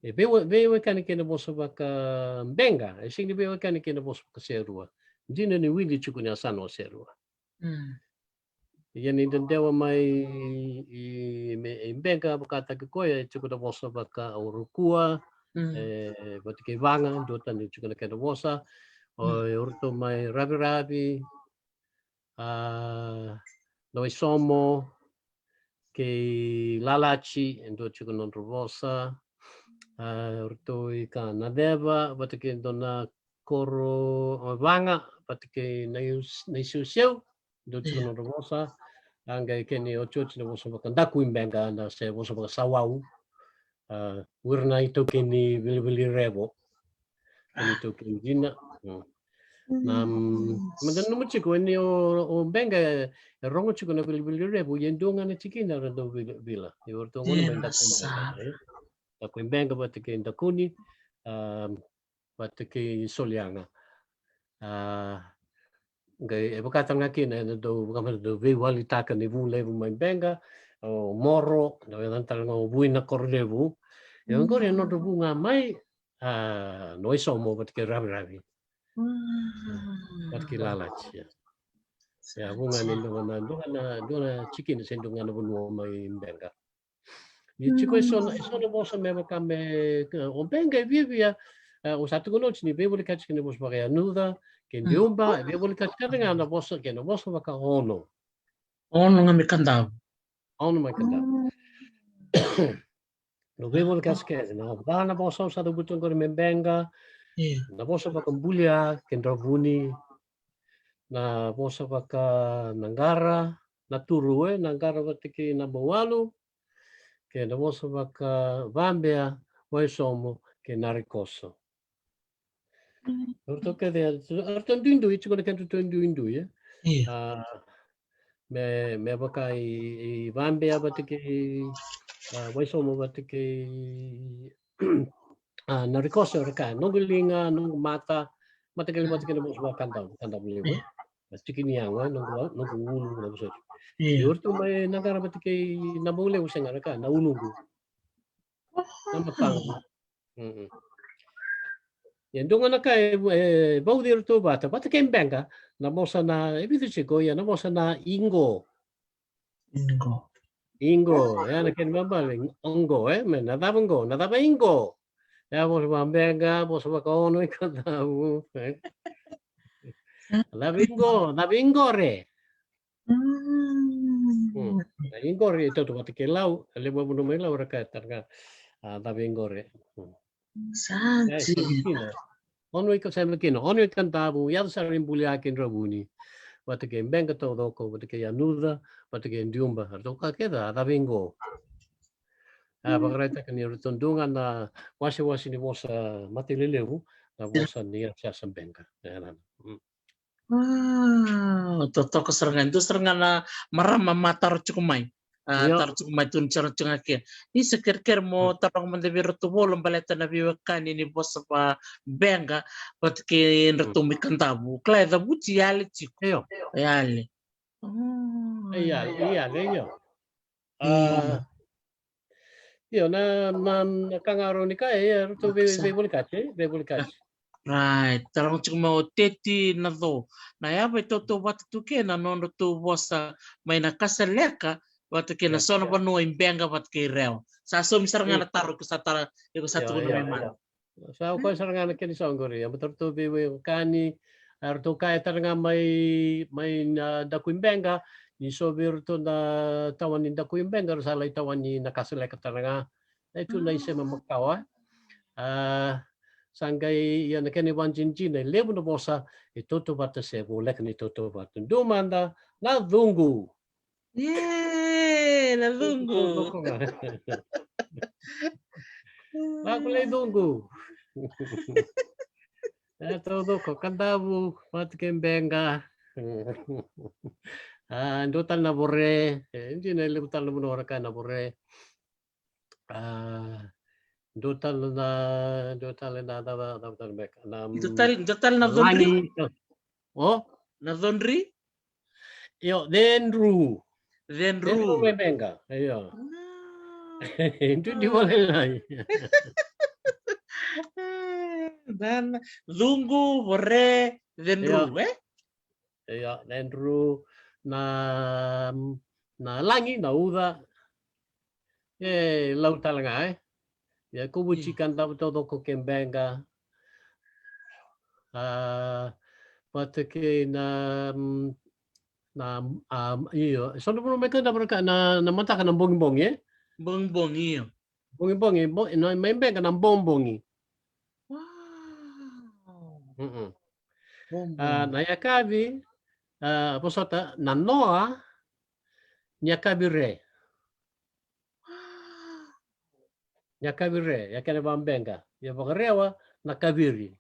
e veiwe-, veiwekani kei na vosa vakaBeqa. E sega ni veiwekani kei na vosa vakaserua. Dina ni wili tiko ni yasana o Serua. Mm. Ia ni da dewa mai i, i, me, i Beqa, vakataki koya, e tiko na vosa vakaOrokua, mm, e, vata kei Vaga, dua tani tiko na kena vosa. O, mm, e o ratou mai Raviravi, a, Nawaisomo, kei Lalachi, e dua tiko nodra vosa. A, o ratou i ka Naceva, vata kei dua na koro, o, Vaga, vata kei Naius-, Naisiusiu, dua tiko, io, nodra vosa. A qai kena iotioti na vosa vakaDakuibeqa, na se vosa vakaSawau. A, o ira na itaukei Viliwilirevo. Kena itaukei dina. Mm. Na, mm, mada nanuma tiko, e ni o, o Beqa e, e rogo tiko na Viliwilirevo, ia e dua ga na tikina era dau vila, vila. Ia o ratou gona mai Dakuibeqa, e. Dakuibeqa vata kei Dakuni. A, vata kei Soliaga. A, qai e vaka tale ga kina, ena dau, vaka me dau veiwalitaka ni vu levu mai Beqa, o Moro, na veiwalitaka tale ga o Vui na Korolevu. E oqori e nodra vu ga mai, a, Nawaisomo vata kei Raviravi. Mm. Vata kei Lalachi, ia. Ia, vu ga ni dua ga na, dua ga na, dua ga na tikina se dua ga na vanua mai Beqa. Ni tiko eso na, eso na vosa me vaka me, o Beqa e viavia, e, o sa tukuna oti ni veivolekati kei na vosa vakaYanuca kei Diuba, e veivolekati kece ga na vosa kei na vosa vakaOno. Ono ga mai Kadavu. Ono mai Kadavu. Na veivolekati kece, na va na vosa au sa cavuta oqori me Beqa, na vosa vakaBulia kei Dravuni, na vosa vakaNaqara, Naturu, e, Naqara vata kei Nabouwalu, kei na vosa vakaVabea, Waisomo, kei Narikoso. Mm. O ratou kece, o ratou duidui, tiko na kedratou duidui, e? Io. A, me, me vaka i, i Vabea vata kei, a, Waisomo vata kei, a, Narikoso, era kaya, noqu liga, noqu mata, mataqali vata kei na vosa vakaKadavu, Kadavulevu, e? Io. Na tiki ni yago, e, noqu, noqu ulu, na vosa. Io. Ia o ratou mai Naqara vata kei Naboulevu, sega, era kaya, na uluqu. Na mataqu. Mm. Ia dua ga na ka e, e vauci iratou vata, vata kei Beqa, na vosa na, e vica tiko, ia na vosa na iqo. Iqo. Iqo, e, na kena ibalebale, oqo, e, me na cava oqo, na cava iqo. E a vosa vakaBeqa, vosa vakaOno i Kadavu, e. Cava iqo, cava iqore. Mm. Mm. Na iqore e tautauvata kei Lau, e levu na vanua mai Lau era kaya tale ga, a, cava iqore. Mm. Sa dina. Ono i Ka-, sa dina kina, ono i Kadavu, yaco sara i Bulia kei Dravuni, vata kei Beqa taucoko, vata kei Yanuca, vata kei Diuba, ratou kaya kece, a, cava iqo. A, vakaraitaka ni ratou dua ga na wasewase ni vosa matailalai levu, na vosa ni yasayasa Beqa. E, na, mm. A, totoka sara ga, dua sara ga na marama ma taro tiko mai. A, taro tiko mai, tukuna sara tiko ga ke. Ni sa kerekere mo taroga mada vei iratou Volo baleta na veiwekani ni vosa vakaBeqa vata kei iratou mai Kadavu. Kila e cavuti, yali tiko. Io. Yali. E yali, yali, io. A, io, na, na, na ka ga rawa ni kaya, e, ratou vei, veivolekati, e, veivolekati. Right. Taroga tiko mai o Teti Naco. Na yava e tautauvata tu kei na nodratou vosa mai Nakasaleka vata kei na so na vanua i Beqa vata kei Rewa. Sa saumi sara ga na taro iko sa tara, iko sa tukuna mai mada. Sa o koya sara ga na kena isau qori, a, baleta ratou veiwekani, a, ratou kaya tale ga mai, mai na Dakuibeqa, ni so vei iratou na tawani Dakuibeqa, ra sa lai tawani Nakasaleka tale ga. Na i tu na isema makawa. A, sa qai, ia na kena ivakadinadina, e levu na vosa e tautauvata se voleka ni tautauvata. Dua mada, na cuqu. Ie! E na cuqu. Lako lai cuqu. E taucoko, Kadavu vata kei Beqa. A, dua tale na Vore. E dina e levu tale na vanua ra kaya na Vore. A, dua tale na, dua tale na, na, na, na, na, na, Dua tale, dua tale na Codri. Lagi. O? Na Codri. Io, Cedru. Cedru. Cedru mai Beqa. Io. A. Dua, dua vale lai. Dana. Cuqu, Vore, Cedru, e? Io, Cedru, na, na Lagi, na Uca. E lau tale ga, e. Ia, ko vuci Kadavu taucoko kei Beqa. A, vata kei na, mm, na, a, io. So na vanua mai Kadavu ra kaya na, na mataka na Bogibogi, e? Bogibogi, io. Bogibogi, bo-, na, mai Beqa na Bobogi. Wow. Mm-mm. Bobogi. A, na yakavi, a, vosota, na noa, ni yakavi re. Ni yakavi re, ya kena vaBeqa. Ia vakarewa, na kaviri.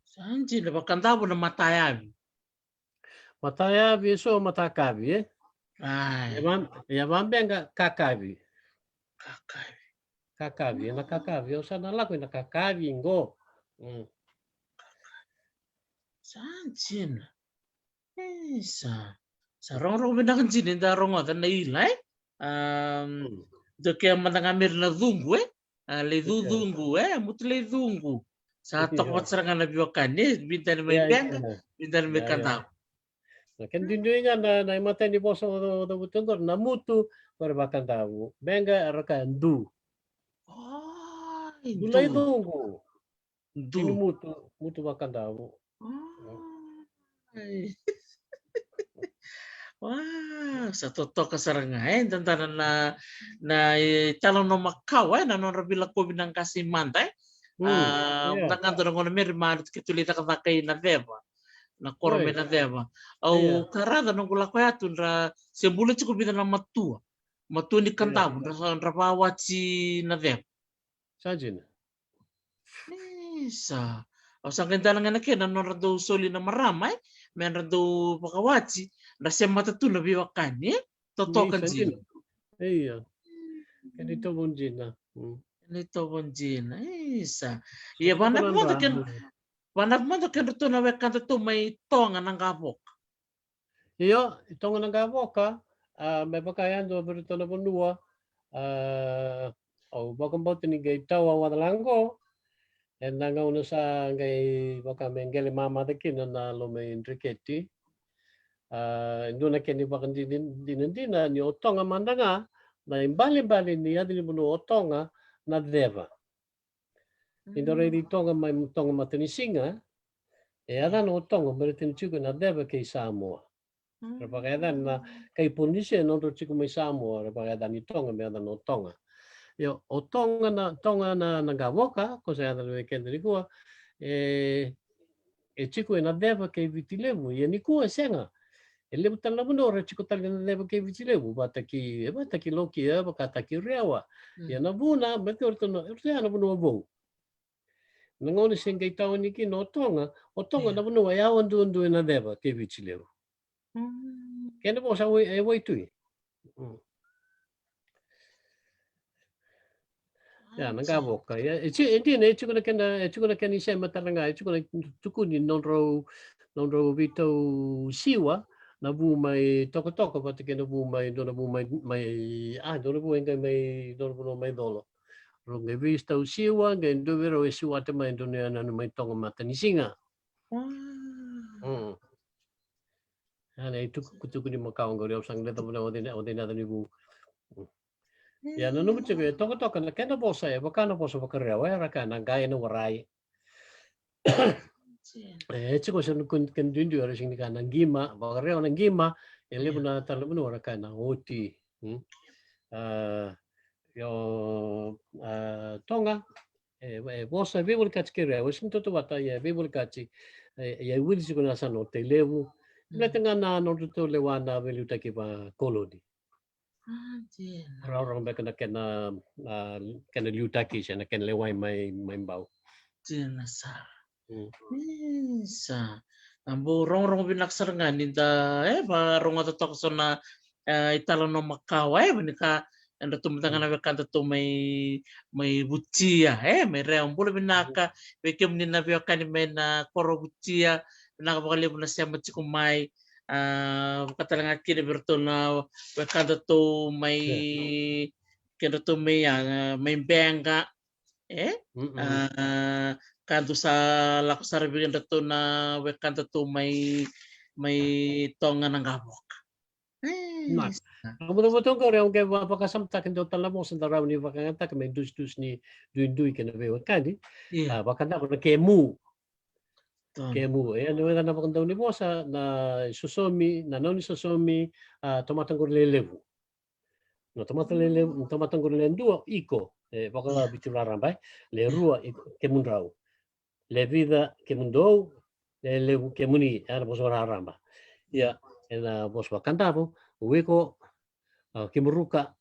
Sa dina, vaKadavu na matayavi. Matayavi, eso matakavi, e? Ai. Ia va, ia vaBeqa, kakavi. Kakavi. Kakavi, na kakavi. Au sa na lako ina kakavi qo. Mm. Sa dina. E, sa, sa rogorogo vinaka dina eda rogoca na ila, e? Am, mm. Dua ke mada ga meri na cuqu, e? A, lai cuqu, e? Mutu lai cuqu. Sa toka vata sara ga na veiwekani, e? Veidani mai Beqa, veidani mai Kadavu. Na kena duidui ga na, na imatai ni vosa o, o, o, o, na mutu, qori vaKadavu. Beqa, ra kaya du. Ai, du lai cuqu. Du. Kini mutu, mutu vaKadavu. Ai. Wa, sa totoka sara ga, e, dadana na, na, e, italanoa makawa, e, na nodra veilakovi na qase i mada, e. Mm, a, ia. Dua ga dua na gauna meri mani tu keitou lai cakacaka i Naceva. Na koro mai Naceva. Au karaca noqu lako ya tu dra se bula tiko vica na matua. Matua ni Kadavu, dra, dra vawati Naceva. Sa dina. Isa. Au sa qai dala ga na kena nodra dau soli na marama, e? Me dra dau vakawati, dra semata tu na veiwekani, e? Totoka dina. Ia. Kena itovo dina. Mm. Kena itovo dina. Isa. Ia, vanavu mada kena, vanavu mada kedratou na wekadatou mai Toga na Qavoka. Io, i Toga na Qavoka, a, me vaka yadua vei iratou na vanua, a, au vakabauta ni qai tau a wacala qo, ena gauna sa qai vaka me qele mamaca kina na loma i Dreketi. A, e dua na kena ivakadinadina ni o Toga mada ga, na ibalebale ni yaca ni vanua o Toga na Ceva. Ni da raici Toga mai Toga Matanisiga, e yacana o Toga me ra tiko na Ceva kei Samoa. Ra vakayacana na kai Polinisia, e nodrau tiko mai Samoa, ra vakayacani Toga me yacana o Toga. Io, o Toga na, Toga na, na Qavoka, ko sa yacana vei keda nikua, e, e tiko ena Ceva kei Viti Levu, ia nikua e sega. E levu tale na vanua ra tiko tale na Ceva kei Viti Levu, vata ki, e vata ki Lokia, vakataki Rewa. Mm. Ia na vuna, me kei o ratou na, o ratou ya na vanua vou. Na gauna se qai tawani kina o Toga, o Toga na vanua e yawa duadua ena Ceva kei Viti Levu. Mm. Kena vosa e wai, e waitui. Mm. Ia, na Qavoka. Ia, e ti-, e dina, e tiko na kena, e tiko na kena isema tale ga, e tiko na tukuni nodrau, nodrau veitau siwa, na vu mai Tokatoka, vata kei na vu mai, dua na vu mai, mai, a, dua na vu e qai mai, dua na vanua mai Colo. Rau qai veitau siwa, qai dua vei rau e siwata mai, dua na yanuyanu mai Toga Matanisiga. Wow. Mm. Ia na itukutuku ni makawa qori, au sa qai leca vanua o cei na, o cei na yaca ni vu. Ia na nomu tiko e Tokatoka na kena vosa e vaka na vosa vakarewa, era kaya na qai na warai. E tiko sa na kena duidui era sega ni kaya na qima, vakarewa na qima, e levu na tale na vanua era kaya na oti. Hmm? A, io, a, Toga, e, e vosa veivolekati kei Rewa, e sega ni tautauvata, ia e veivolekati. E, e, e wili tiko na yasana o Tailevu. Baleta ga na nodratou lewa na veiliutaki vakoloni. Raurau beka na kena, a, kena liutaki se na kena lewai mai, mai Bau. Dina sara. Mm. Isa. A bau rogorogo vinaka sara ga ni da, e, vakarogota toka so na, e, italanoa makawa, e, vaka ni ka, e, da tumutaka na wekadatou mai, mai Vutia, e, mai Rewa. Bula vinaka vei kemuni na veiwekani mai na koro Vutia, vinaka vakalevu na sema tiko mai, a, vaka tale ga kina vei iratou na wekadatou mai, kedratou mai, a, mai Beqa, e? Mm-mm. A, ka dou sa lako sara vei kedratou na wekadatou mai, mai Toga na Qavoka. E, na, sa. Au muda muda qori au qai va-, vakasamataka dua tale na vosa da rawa ni vakayagataka me dusidusi ni duidui kei na veiwekani. Ia. A, vakadavo na kemu. Tonu. Kemu. E, na weda na vakadau ni vosa, na sosomi, na nau ni sosomi, a, tamata qori lelevu. Na tamata lelevu, na tamata qori le dua, iko. E, vaka, ia, Viti raraba, e. Le, ia, rua, iko, kemudrau. Le vica, kemudou. Le levu, kemuni. E, na vosa raraba. Ia, e na vosa vakadavo, o iko, a, kemuruka,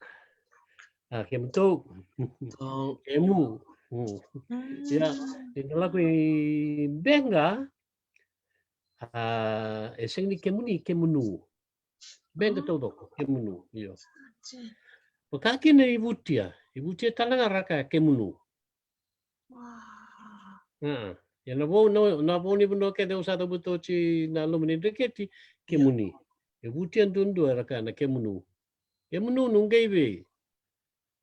a, kemudou. Tou. Kemu. Mm. Ia, ni da lako i Beqa, a, e sega ni kemuni, kemunu. Beqa taucoko, kemunu, io. Vaka kina i Vutia, i Vutia tale ga ra kaya kemunu. Wow. A, ia na vo, na, na vo ni vanua kece au sa cavuta oti na loma ni dreketi, ia, kemuni. E Vutia duadua era kaya na kemunu. Kemunu, nu qai vei?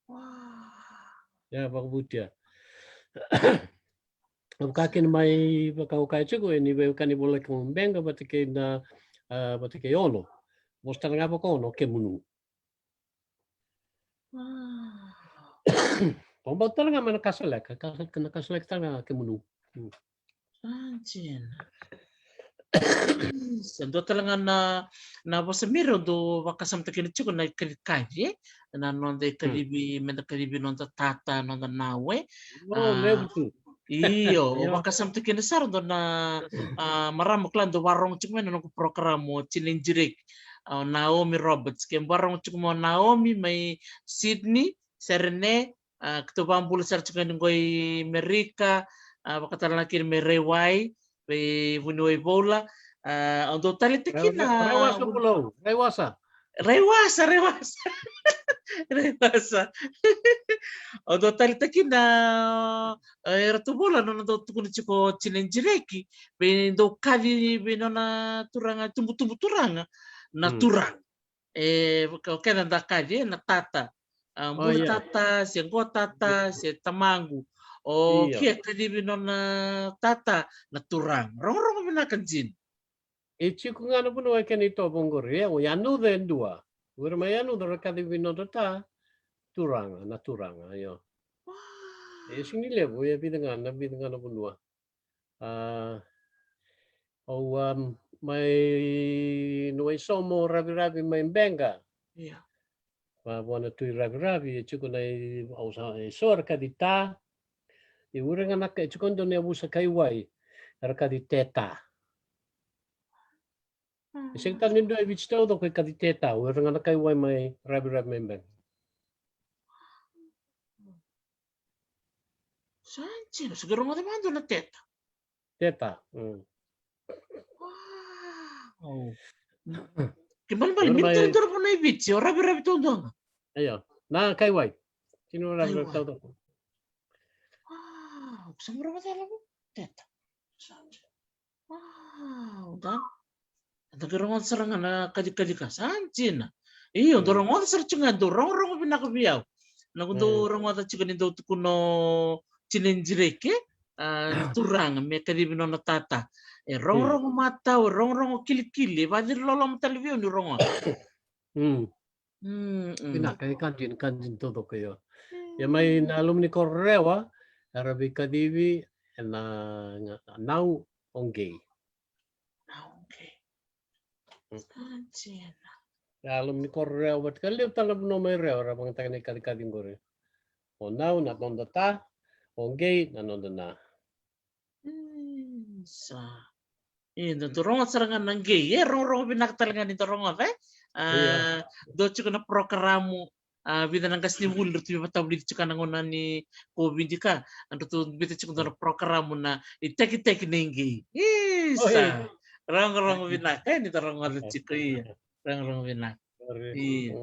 Wow. Ia, vakavutia. Vaka kina mai, vaka au kaya tiko, e ni veiwekani voleka mai Beqa vata kei na, a, vata kei Ono. Vosa tale ga vaka Ono, kemunu. Wow. Vabau tale ga mai na Kasaleka, Kasa-, na Kasaleka tale ga kemunu. Mm. Sa dina. Sa dua tale ga na, na vosa miri au dau vakasamataka kina tiko na ikacikaci, e? Na noda ikacivi, mm, me da kacivi noda tata, noda nau, e? O, a, levu tu. Io, io, vakasamataka kina sara dua na, a, marama kila dau varogo tiko mai na noqu program o Tina Idireki. A, o Naomi Roberts, ke varogo tiko mai o Naomi mai Sydney, Serene, a, keitou vakabula sara tiko yani qo i Merika, a, vakatalega kina mai Raiwai, vei vuniwai Voula, a, au dau taleitaka kina. Rai-, Raiwasa, Bulou, Raiwasa. Raiwasa, Raiwasa. Raiwasa. Au dau taleitaka kina, e, eratou Voula, nona dau tukuna tiko Tina Idireki, vei dau kaci vei nona turaga, tubutubu turaga, na, mm, turaga. E, o keda da kaci, e, na tata. A, o, bula, ia, tata, se qo tata, ia, se tamaqu. O, ia, ke kacivi nona tata, na turaga. Rogorogo vinaka dina. E tiko ga na vanua e kena itovo qori, e, o Yanuca e dua. O ira mai Yanuca ra kacivi nodra ta, turaga, na turaga, io. Wow. E sega ni levu, e vica ga, na vica ga na vanua. A, au, a, mai Nuwaisomo, Raviravi, mai Beqa. Ia. Va, vua na Tui Raviravi, e tiko na i, au sa, e so era kaci ta. E ura ga na ka, e tiko dua na yavusa Kaiwai, era kaci teta. E sega tale ni dua e Viti taucoko e kaci teta, o ira ga na Kaiwai mai Raviravi mai Beqa. Sa dina, sa qai rogoca vakadua na teta. Teta, mm. Wow. Ke balebale, ora, mira mai tale dua na vanua e Viti, o Raviravi taucoko ga. Io, na Kaiwai. Kina o Raviravi, Kaiwai, taucoko. Wow, sa qai rogoca vakadua na teta. Sa dina. Wow, da. Da qai rogoca sara ga na kacikaci ka, sa dina. Io, dau, mm, rogoca sara tiko ga, dau rogorogo vinaka vei au. Na, mm, dau rogoca tiko ni dau tukuna o Tina Idireki, a, na turaga me kacivi nona tata. E rogorogo, mm, matau, e rogorogo kilikili, e vaciri loloma tale vei au niu rogoca. Mm. Mm, mm. Vinaka, e ka dina, ka dina taucoko, io. Ia mai na loma ni koro Rewa, era veikacivi ena, na, Nau, Oqei. Nau, Oqei. Mm. Sa dina. Ia, loma ni koro Rewa vata kei, levu tale na vanua mai Rewa era vakayagataka na ikacikaci qori. O Nau na noda ta, Oqei na noda na. Mm, sa. E, da, da rogoca sara ga na qei, e, rogorogo vinaka tale ga ni da rogoca, e? A, dua tiko na porokaramu, a, vica na qasenivuli ratou via vatavulici tiko na gauna ni COVID ka, a, ratou biuta tiko dua na porokaramu na itakitaki ni qei. Isa, rogorogo vinaka, e, ni da rogoca tiko, ia. Rogorogo vinaka. Ia.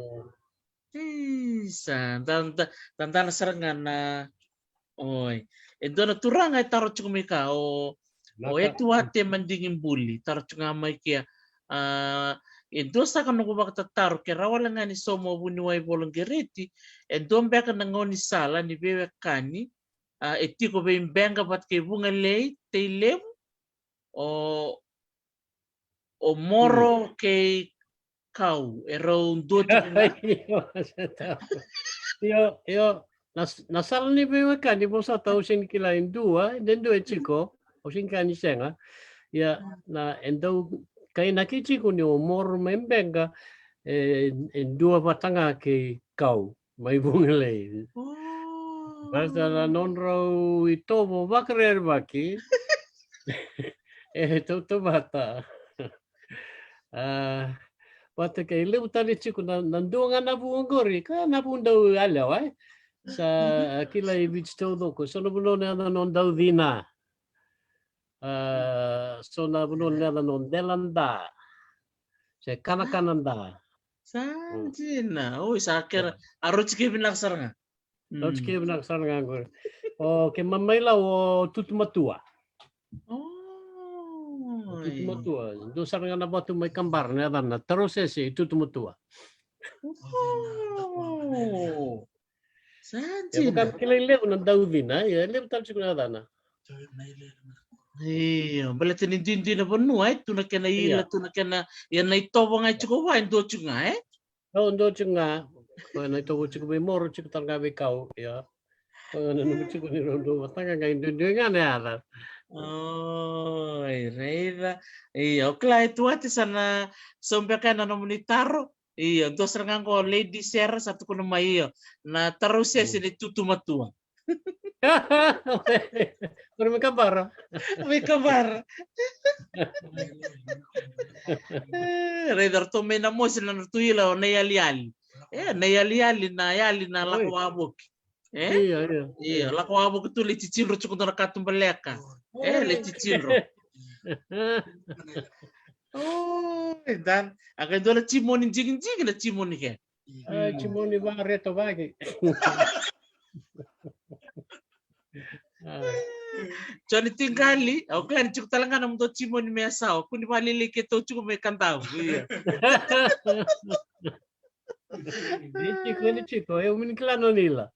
Isa, da, da, da dana sara ga na, oi. E dua na turaga e taro tiko mai ka, o, o Etuate Madigi Buli, taro tiko ga mai kea. A, e dua saka noqu vakatataro, ke rawa wale ga ni sauma o vuniwai Volo Qereti, e dua beka na gaunisala ni veiwekani, a, e tiko vei Beqa vata kei Vugalei, Tailevu, o, o Moro kei Kau, e rau dua tiko ga. Io, io, na, na sala ni veiwekani vosota au sega ni kila e dua, e dua e tiko, au sega ni kila ni sega. Ia, na, e dau kainaki tiko ni o Moro mai Beqa, e, e dua vata ga kei Kau mai Vugalei. Vata na nodrau itovo vakarerevaki. E tautauvata. A, vata kei levu tale tiko na, na dua ga na vu oqori, ka na vu dau yalewa, e? Sa kila i Viti taucoko, so na vanua na yaca no Daucina. A, so na vanua na yaca no Delada. Se Kanakanada. Sa dina. Oi, sa kera, a roti ke vinaka sara ga. Roti ke vinaka sara ga qori. O ke mamai la o Tutumatua. O Tutumatua. Dua sara ga na vatu mai Kabara, na yacana Tarosese i Tutumatua. Sa dina. Vaka me kilai levu na Daucina, ia e levu tale tiko na yacana. Io, baleta ni duidui na vanua, e, tu na kena ila, tu na kena, ia na itovo ga e tiko vua, e dua tiko ga, e? Au dua tiko ga, ko na itovo tiko vei Moro, tiko tale ga vei Kau, ia. Ko na nomu tiko ni rau dua vata ga, qai duidui ga na yaca. Oi, raica. Ia, o kila e Tuate sa na, so beka na nomuni taro. Ia, dua sara ga qo Lady Sera sa tukuna mai, io. Na Tarosese ni Tutumatua. Qori mai Kabara. Mai Kabara. E, raica ratou mai Namosi na nodratou ila o Naialiyali. E, Naialiyali na yali na lako wavoki. E? Io, io. Io, lako wavoki tu lai titidro tiko dua na katubaleka. E, lai titidro. Oi, dan. A qai dua na timoni digidigi na timoni ke. A, timoni varetovaki. A. Joni Tiqali, au kila ni tiko tale ga na nomudou timoni me yasawa, kua ni vakalelei keitou tiko mai Kadavu, ia. Ni tiko, ni tiko, e, au mani kila nona ila.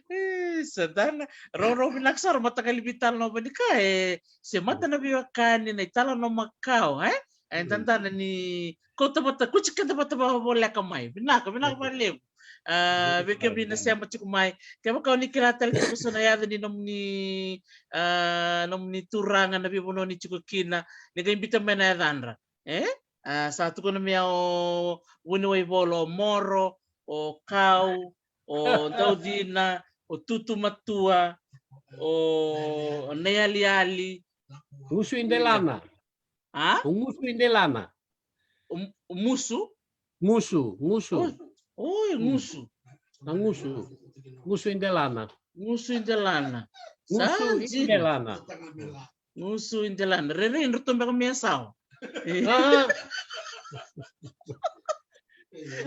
E, sa dana, rau, rau vinaka sara, mataqali veitalanoa vani ka, e, se mata na veiwekani, na italanoa makawa, e? E, dadana ni kauta vata, kuti keda vata vakavoleka mai. Vinaka, vinaka vakalevu. A, vei kemuni na sema tiko mai. Kevaka o ni kila tale tiko so na yaca ni nomuni, a, nomuni turaga na veivanua ni tiko kina, ni qai biuta mai na yacadra. E? A, sa tukuna mai o vuniwai Volo, o Moro, o Kau, o Daucina, o Tutumatua, o Naialiyali. Gusu i Delana. A? O Gusu i Delana. O, o Musu? Gusu, Gusu. Oi, Gusu. Na Gusu. Gusu i Delana. Gusu i Delana. Gusu i Delana. Gusu i Delana. Rerei, dratou beka me yasawa. A.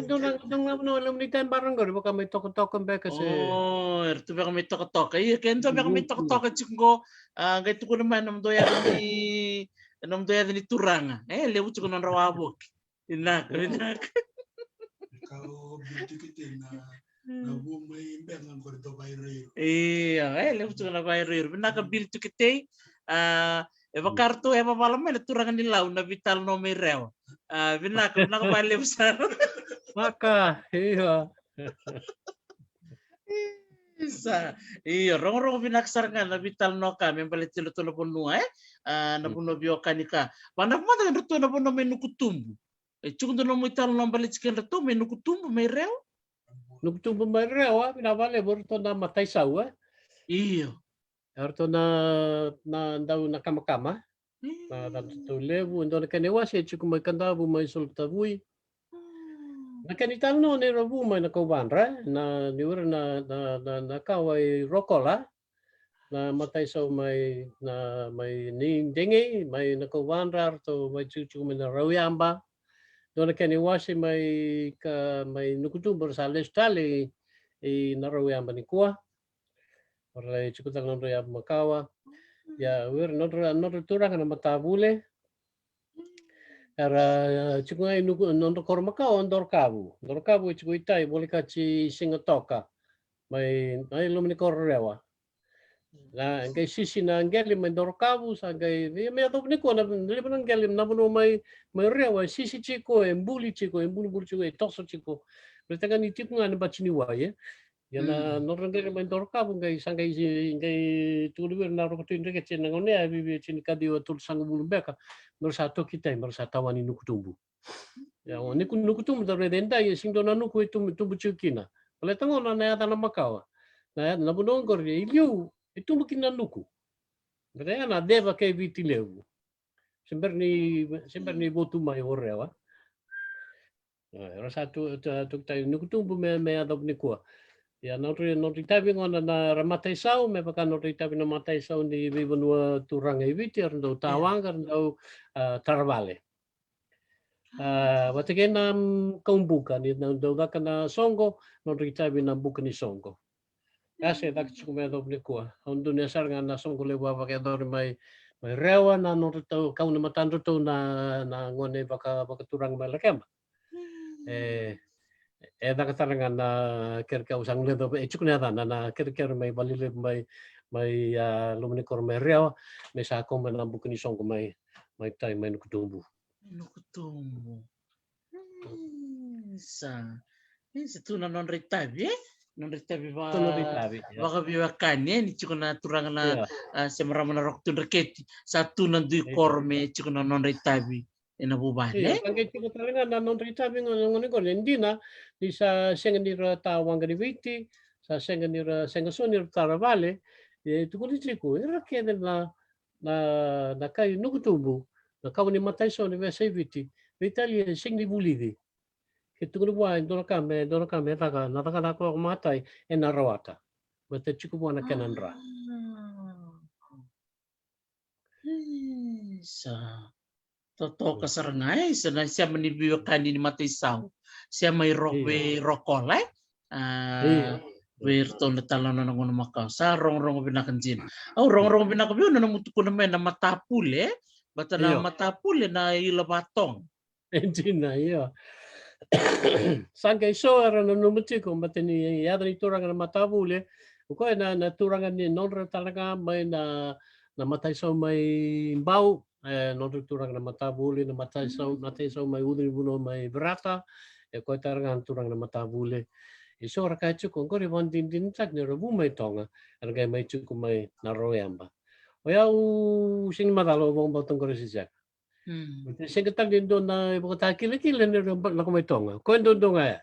Dou na, dou na, dou na, dou na, ni tai bara qori, vaka mai tokatoka beka se. O, eratou beka mai tokatoka. Ia, ke dou beka mai tokatoka tiko qo, a, qai tukuna mai nomudou yaca ni, nomudou yaca ni turaga. E, levu tiko nodra wavoki. Vinaka, vinaka. Ka o Bill Tukitei na, na vu mai Beqa qori dau vairoiro. Ia, e, levu tiko na vairoiro. Vinaka Bill Tukitei. A, e vaka ratou e vavala mai na turaga ni Lau na veitalanoa mai Rewa. A, vinaka, vinaka vakalevu sara. Vaka, io. Isa. Io, rogorogo vinaka sara ga na veitalanoa ka me baleti ratou na vanua, e? A, na vanua veiwekani ka. Vaka na mada ratou na vanua mai Nukutubu. E tiko dua nomu italanoa baleti kedratou mai Nukutubu mai Rewa? Nukutubu mai Rewa, vinaka vakalevu, ratou na matai sau, e? Io. Eratou na, na dau na kamakama. Na, na Taulevu, e dua na kena iwase e tiko mai Kadavu, mai Solitavui. Na kena italanoa nei Ravu mai na Kauvadra, na, ni ura na, na, na, na kawa i Rokola, na mataisau mai, na, mai ni Degei, mai na Kauvadra, ratou mai tiko, tiko mai na Rauyaba. Dua na kena iwase mai ka, mai Nukutubu, ra sa lesu tale i, i na Rauyaba nikua. Ora lai tiko tale nodra yava makawa. Ia, o ira nodra, nodra turaga na Matavule. Era, e, tiko ga i Nuku, nodra koro makawa o Dorokavu. Dorokavu e tiko i tai, volekati Sigatoka. Mai, mai loma ni koro Rewa. Na, qai sisi na qele mai Dorokavu, sa qai, ia me yacova nikua na, levu na qele, na vanua mai, mai Rewa, e sisi tiko, e buli tiko, e bulibuli tiko, e toso tiko. Baleta ga ni tiko ga na bati ni wai, e. Ia na, mm, nodra qele mai Dorokavu, qai sa qai, qai tukuni vei ira na Roko Tui Dreketi ena gauna ya, e viavia tiko ni ka ciwa tolusagavulu beka, me ra sa toki tai, me ra sa tawani Nukutubu. Ia, o Nuku, Nukutubu da raica edai, e sega ni dua na nuku e tubu, tubu tiko kina. Baleta gona na yacana makawa. Na, na vanua oqori, e liu, e tubu kina na nuku. Baleta ya na ceva kei Viti Levu. Se bera ni, se bera ni votu mai o Rewa. E, era sa tu, tu, tu tai Nukutubu me, me yacova nikua. Ia, nodra, nodra itavi gona na ra mataisau, me vaka nodra itavi na mataisau ni veivanua turaga i Viti, era dau, ia, tawaqa, era dau, a, taravale. A, vata kei na, mm, kaubuka, ni na dau caka na soqo, nodra itavi na buka ni soqo. Ia se caka tiko me yacova nikua. Au dau nuitaka sara ga na soqo levu a vakayacori mai, mai Rewa, na nodra tau, kau na matadratou na, na gone vaka, vakaturaga mai Lakeba. E, e caka tale ga na kerekere, au sa guileca, e tiko na yacana, na kerekere mai Valelevu mai, mai, a, loma ni koro mai Rewa, me sa kau mai na buka ni soqo mai, mai tai, mai Nukutubu. Nukutubu. Mm, sa. E, sa tu na nodra itavi, e? Nodra itavi va-, tu nodra itavi, ia, vakaveiwekani, e? Ni tiko na turaga na, ia, a, se marama na Roko Tui Dreketi. Sa tu na dui, ia, koro me tiko na nodra itavi ena vuvale. Ia, e? Sa qai tiko tale ga na nodra itavi gona, gona, gona. E dina, ni sa sega ni ra tawaqa ni Viti, sa sega ni ra, sega so ni ra taravale, e tukuni tiko, ira kece na, na, na kai Nukutubu, na kawa ni mataisau ni veiyasai Viti, veitalia e sega ni vulici. Ke tukuni vua e dua na ka me, dua na ka me caka, na cakacaka vakamatai, ena rawata. Baleta tiko vua na kena dra. A. Isa. Totoka sara ga, e, isa na sema ni veiwekani ni mataisau. Sema i ro-, io, vei Rokola, e? A, io. Vei iratou na talanoa na gauna makawa. Sa rogorogo vinaka dina. Au rogorogo vinaka vei au na nomu tukuna mai na matapule, e? Baleta na, io, matapule na ila vatoga. E dina, io. Sa qai so era nanuma tiko, baleta ni yaca ni turaga na matavule. O koya na, na turaga ni nodra tale ga mai na, na mataisau mai Bau, e, nodra turaga na matavule, na mataisau, mm, mataisau mai Ucunivanua mai Verata, e koya tale ga na turaga na matavule. E so era kaya tiko, qori e vakadinadinataki ni ra vu mai Toga, era qai mai tiko mai na Rauyaba. O yau sega ni macala, au vakabauta qori se sega. Mm. Baleta sega tale ni dua na ivakatakilakila ni ra lako mai Toga. Koya duadua ga ya.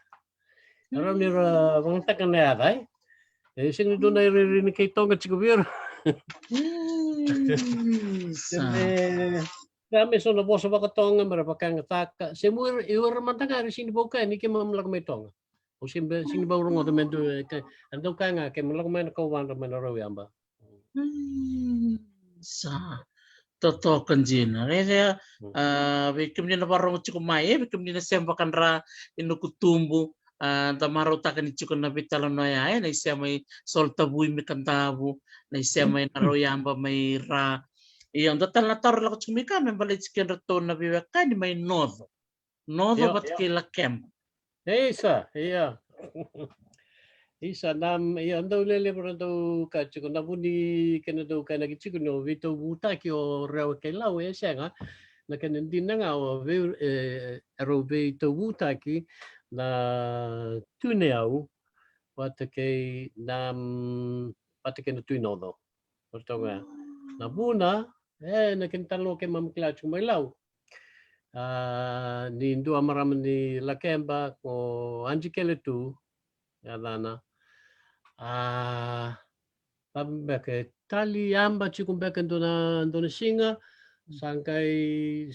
Rau ni ra vakayagataka na yaca, e? E sega ni dua na irairai ni kai Toga tiko vei ira. Mm, sa. Me, me so na vosa vakaToga me ra vakayagataka. Se mo ira, ira mada ga era sega ni vau kaya ni keimami lako mai Toga. Au sega ni, sega ni vau rogoca me dua, e, ke, e dau kaya ga keimami lako mai na Kauvadra mai na Rauyaba. Mm, sa. Totoka dina. Raica, mm, a, vei kemuni na varogo tiko mai, e, vei kemuni na sema vakadra i Nukutubu, a, da marautaka ni tiko na veitalanoa ya, e, na isema i Solitavui mai Kadavu, na isema i, mm, Naroyaba mai Ra. Ia, da tale na taro lako tiko mai ka me baleti kedratou na veiwekani mai Noco. Noco, io, vata kei Lakeba. E isa, ia. Isa, na, ia, dau lelevu ra dau ka tiko na vu ni kena dau kainaki tiko ni o veitauvutaki o Rewa kei Lau, e sega. Na kena dina ga o vei, e, erau veitauvutaki na Tui Nayau vata kei na, mm, vata kei na Tui Noco. O ratou ga. Na vuna, e, na kena talanoa keimami kila tiko mai Lau. A, ni dua marama ni Lakeba, ko Aunty Keletu, yacana. A, cava beka e tali yaba tiko beka e dua na, dua na siga. Sa qai,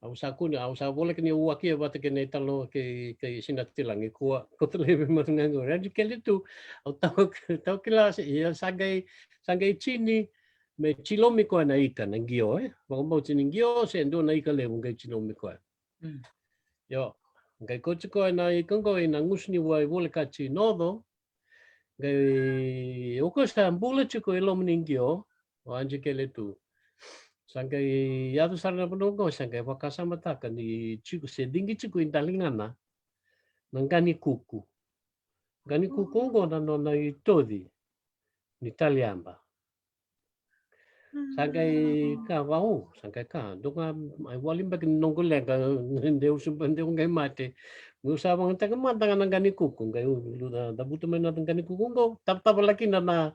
au sa kune, au sa voleka ni wakia vata kei na italanoa kei, kei Sina Tilagi Kua, ko tale vei matu ga qori. Anji kele tu, au tau, tau kila se, ia sa qai, sa qai tini, me tilomi koya na ika, na qio, e? Vakabauti ni qio, se dua na ika levu qai tilomi koya. Mm. Io, qai kauti koya na ika qo ina gusu ni wai volekati Noco, qai o koya sa bula tiko e loma ni qio, o Anji kele tu. Sa qai yaco sara na vanua qo, sa qai vakasamataka ni tiko, se digi tiko i daligana, na qani kuku. Qani kuku qo na nona itoci ni tali yaba. Sa qai ka vau, sa qai ka. Dou ga, ai wali beka ni noqu leqa, de usu ba, de qai mate. Meu sa vagataka mada ga na qani kuku, qai u, da, da vuta mai na qani kuku qo, tavatava laki na, na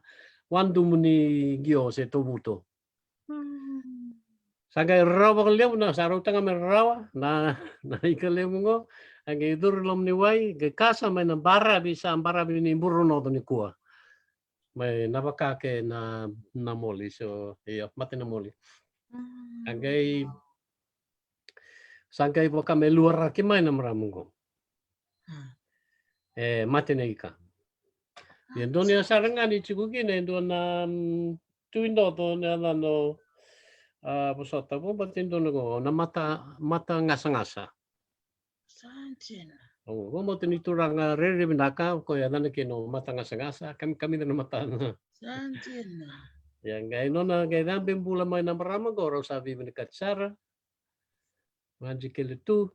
wadumu ni qio se tovuto. Sa qai rarawa vakalevu na, sa rauta ga me rarawa na, na ika levu qo. A qai curu loma ni wai, qai kasa mai na baravi, sa baravi ni Buronoco nikua. Mai na vaka ke na, na moli, so, io, mate na moli. A qai, sa qai vaka me luaraki mai na marama qo. E, mate na ika. Ia dua na sara ga ni tiko kina, e dua na, mm, tu i Noco, na yacana o, a, vosota, vou bati dua na qo, na mata, mata gasagasa. Sa dina. O, vou bati ni turaga rairai vinaka, ko yacana kina o mata gasagasa, kam-, kamikamica na matana. Sa dina. Ia, qai nona, qai cabe bula mai na marama qo, rau sa veivinakati sara. Anji kele tu,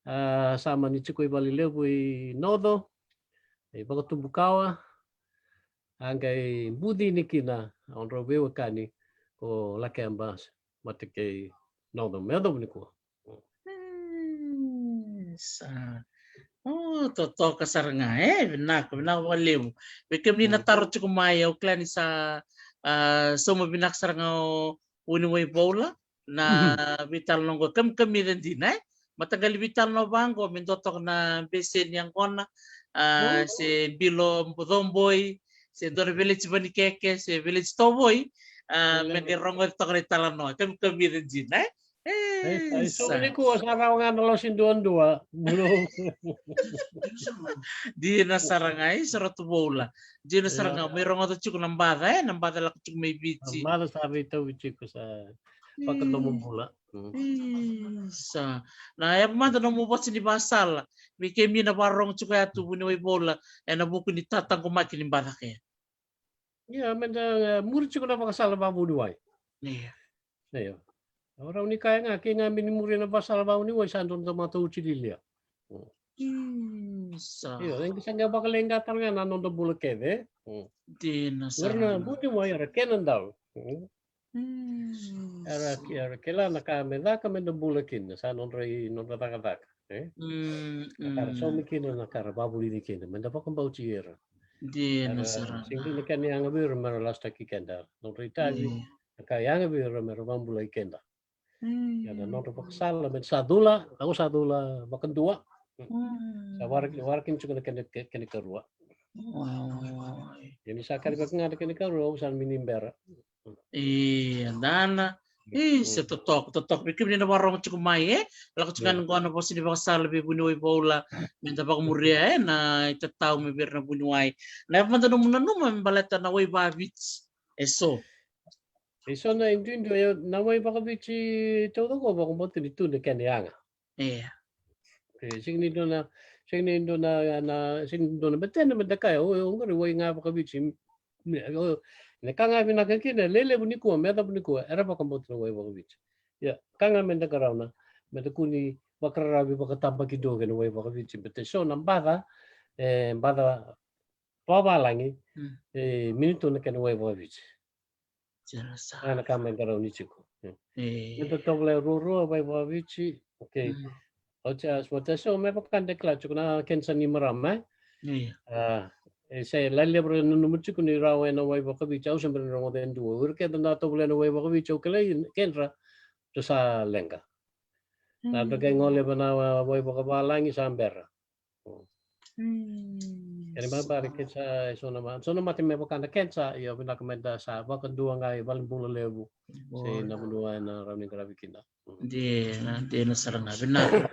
a, sa mani tiko i vale levu i Noco, i Vakatubukawa, a qai bucini kina, a, o drau veiwekani, ko Lakeba, mate kei Noco, me yacova nikua. Mm, sa. O, totoka sara ga, e, vinaka, vinaka vakalevu. Vei kemuni na taro tiko mai, au kila ni sa, a, sauma vinaka sara ga o Vuniwai Voula, na veitalanoa qo, kamikamica dina, e? Mataqali veitalanoa vaqo, me dua toka na bese ni yaqona, a, se bilo Bocoboi, se dua na veleti Vanikeke, se veleti Tovoi, a, me qai rogoci toka na italanoa, kamikamica dina, e? E, ai, so sa. Nikua sa rawa ga na losi duadua. Dina sara ga, e, sa ratu Voula. Dina sara ga, mai rogoca tiko na baca, e, na baca lako tiko mai Viti. Na baca sa veitauvi tiko sa. Vakadomo bula. Mm. Isa. Na yava mada nomu vosa ni vakasala vei kemuni na vakarorogo tiko ya tu Vuniwai Voula ena vuku ni tataqomaki ni baca kei. Ia, meda, e, muri tiko na vakasala vakavuniwai. Ia. Io. Au rawa ni kaya ga, kei ga me ni muri na vakasala vakavuniwai sa dua na tamata oti lialia. Mm. Isa. Io, e qai sa qai vakaleqa tale ga na noda bula kece. Mm. Dina sara. Era na vuniwai era kena dau. Mm. Mm. Era, era kila na ka me caka meda bula kina, sa nodra i, nodra cakacaka, e? Mm, na ka ra saumi kina, na ka ra vavulici kina, meda vakabauti ira. Dina sara. Sega ni kena yaga vei ira mera lasutaki keda. Nodra itavi, na ka yaga vei ira mera vabulai keda. Mm. Ia na nodra vakasala, meda sa cula, au sa cula vakadua. Mm. Sa waraki, waraki tiko na kena, ke-, kena karua. Wow. Ia ni sa kari vaka ga na kena karua, au sa mini bera. Ia, dana. Mm. Isa, totoka, totoka. Vei kemuni na vakarorogo tiko mai, e? Lako tiko ga qo na vosa ni vakasala vei Vuniwai Voula. Meda vakamuria, e? Na itatau mai vei ira na vuniwai. Na yava mada nomu nanuma me baleta na wai vakaviti. E so. E so na iduidui, e, na wai vakaviti taucoko vakabauta ni tu na kena yaga. Ia. E, sega ni dua na, sega ni dua na, na, sega ni dua na betena meda kaya, o, o, oqori wai ga vakaviti. Me, o, na ka ga vinaka kina, lelevu nikua, me yacova nikua, era vakabauta na wai vakaviti. Ia, ka ga meda qarauna, meda kua ni vakararavi vakatabakidua kei na wai vakaviti, beta e so na baca, e, baca vavalagi, mm, e, me ni tu na kena wai vakaviti. Dina sara. A, na ka me qarauni tiko. Mm. E. Meda tovolea ruarua, wai vakaviti. Okay. Mm. Oti a, so, oti a, so, me vaka da kila tiko na kena sa ni marama, e? Ia. A, e se lai levu era nanuma tiko ni rawa ena wai vakaviti, au se bera ni rogoca e dua. O ira kece na tovolea na wai vakaviti, au kilai kedra, sa leqa. Na, mm, dra qai gole vei na wa-, wai vakavalagi sa bera. Mm. Kena ibalebale keda sa, e so na ma-, so na mate me vaka na cancer, ia vinaka me da sa vakadua ga i valenibula levu se na vanua ena rawa ni qaravi kina. Dina, dina sara ga, vinaka.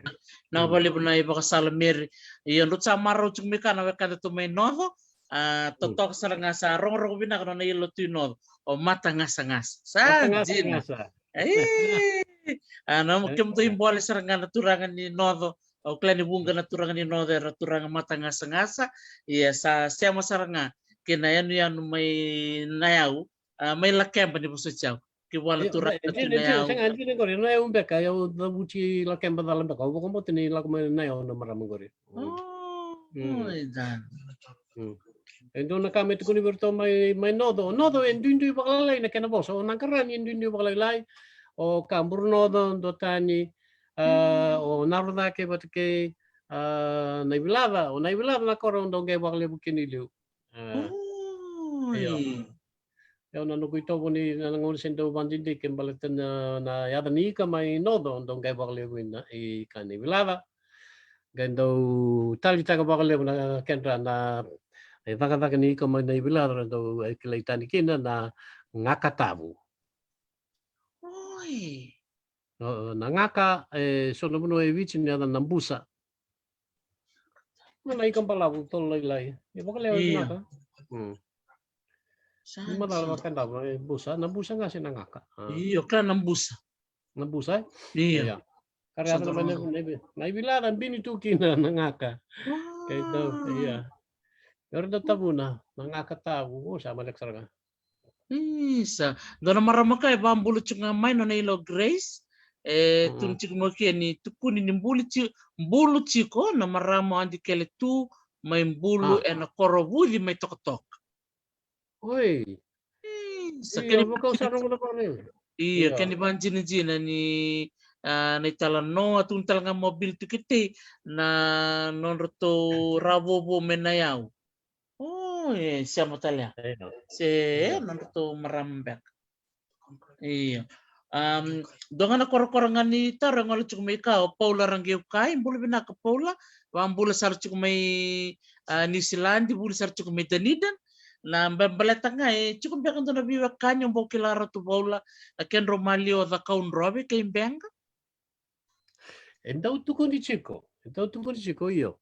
Vinaka vakalevu na ivakasala Meri. Ia drau sa marau tiko mai ka na wekada tu mai Noco. A, totoka sara ga, sa rogorogo vinaka nona ilo tu i Noco. O Matagasagasa. Sa dina. Ei! A, na kemudou ibole sara ga na turaga ni Noco. Au kila ni vuqa na turaga ni Noco era turaga Matagasagasa. Ia sa sema sara ga kei na yanuyanu mai Nayau, a, mai Lakeba ni vosoti au. Ki vua na turaga na tu Nayau. Sega, dina qori, Nayau beka, au cavuti Lakeba cala beka, au vakabauta ni lako mai Nayau na marama qori. E dua na ka me tukuni vei iratou mai, mai Noco. Noco e duidui vakalailai na kena vosa. O Naqarani e duidui vakalailai. O Kaburunoco, Duatani, a, o Narocake vata kei, a, Naivilaca. O Naivilaca na koro au dau qai vakalevu kina i liu. A, io. Io, na noqu itovo ni na gauna se dau vakadidike baleta na, na yaca ni ika mai Noco, dau qai vakalevu i na, i ka Naivilaca. Qai dau taleitaka vakalevu na kedra na, na cakacaka ni ika mai Naivilaca, ra dau, e, kilai tani kina na gaka tavu. Oi. O, na gaka, e so na vanua e Viti ni yaca na busa. Na ika balavu tolo lailai. E vakalewa vinaka. Sa ni macala vakadavu, e busa, na busa ga se na gaka. A. Io, ka na busa. Na busa, e? Io. Ia. Ka ra yaca na mai na, na, Naivilaca bini tu kina na gaka. Kei dau, ia. Era dau tavuna na gaka tavu, o, sa maleka sara ga. Isa. Dua na marama ka e vabulu tiko ga mai nona ilo Grace. E tukuni tiko mai ke ni tukuni ni bulu ti-, bulu tiko na marama o Adi Keletu mai Bulu ena koro Vuci mai Tokatoka. Oi. Isa, kena vakau sa rogo na vale. Ia, kena ivakadinadina ni, a, na italanoa, tukuni tale ga mo bili tu kei tei na nodratou ravovo mai Nayau. O, e sema tale ya. Io. Se nodratou marama beka. Io. Am, dua ga na korokoro ga ni taro e gole tiko mai ka o Paula Raqeukai, bula vinaka Paula, vabula sara tiko mai, a, Niusiladi, vuli sara tiko mai Dunedin. Na ba-, baleta ga e tiko beka dua na veiwekani o bau kila Ratu Paula, na kedrau maliwa o Cakaudrove kei Beqa. E dau tukuni tiko, e dau tukuni tiko, io.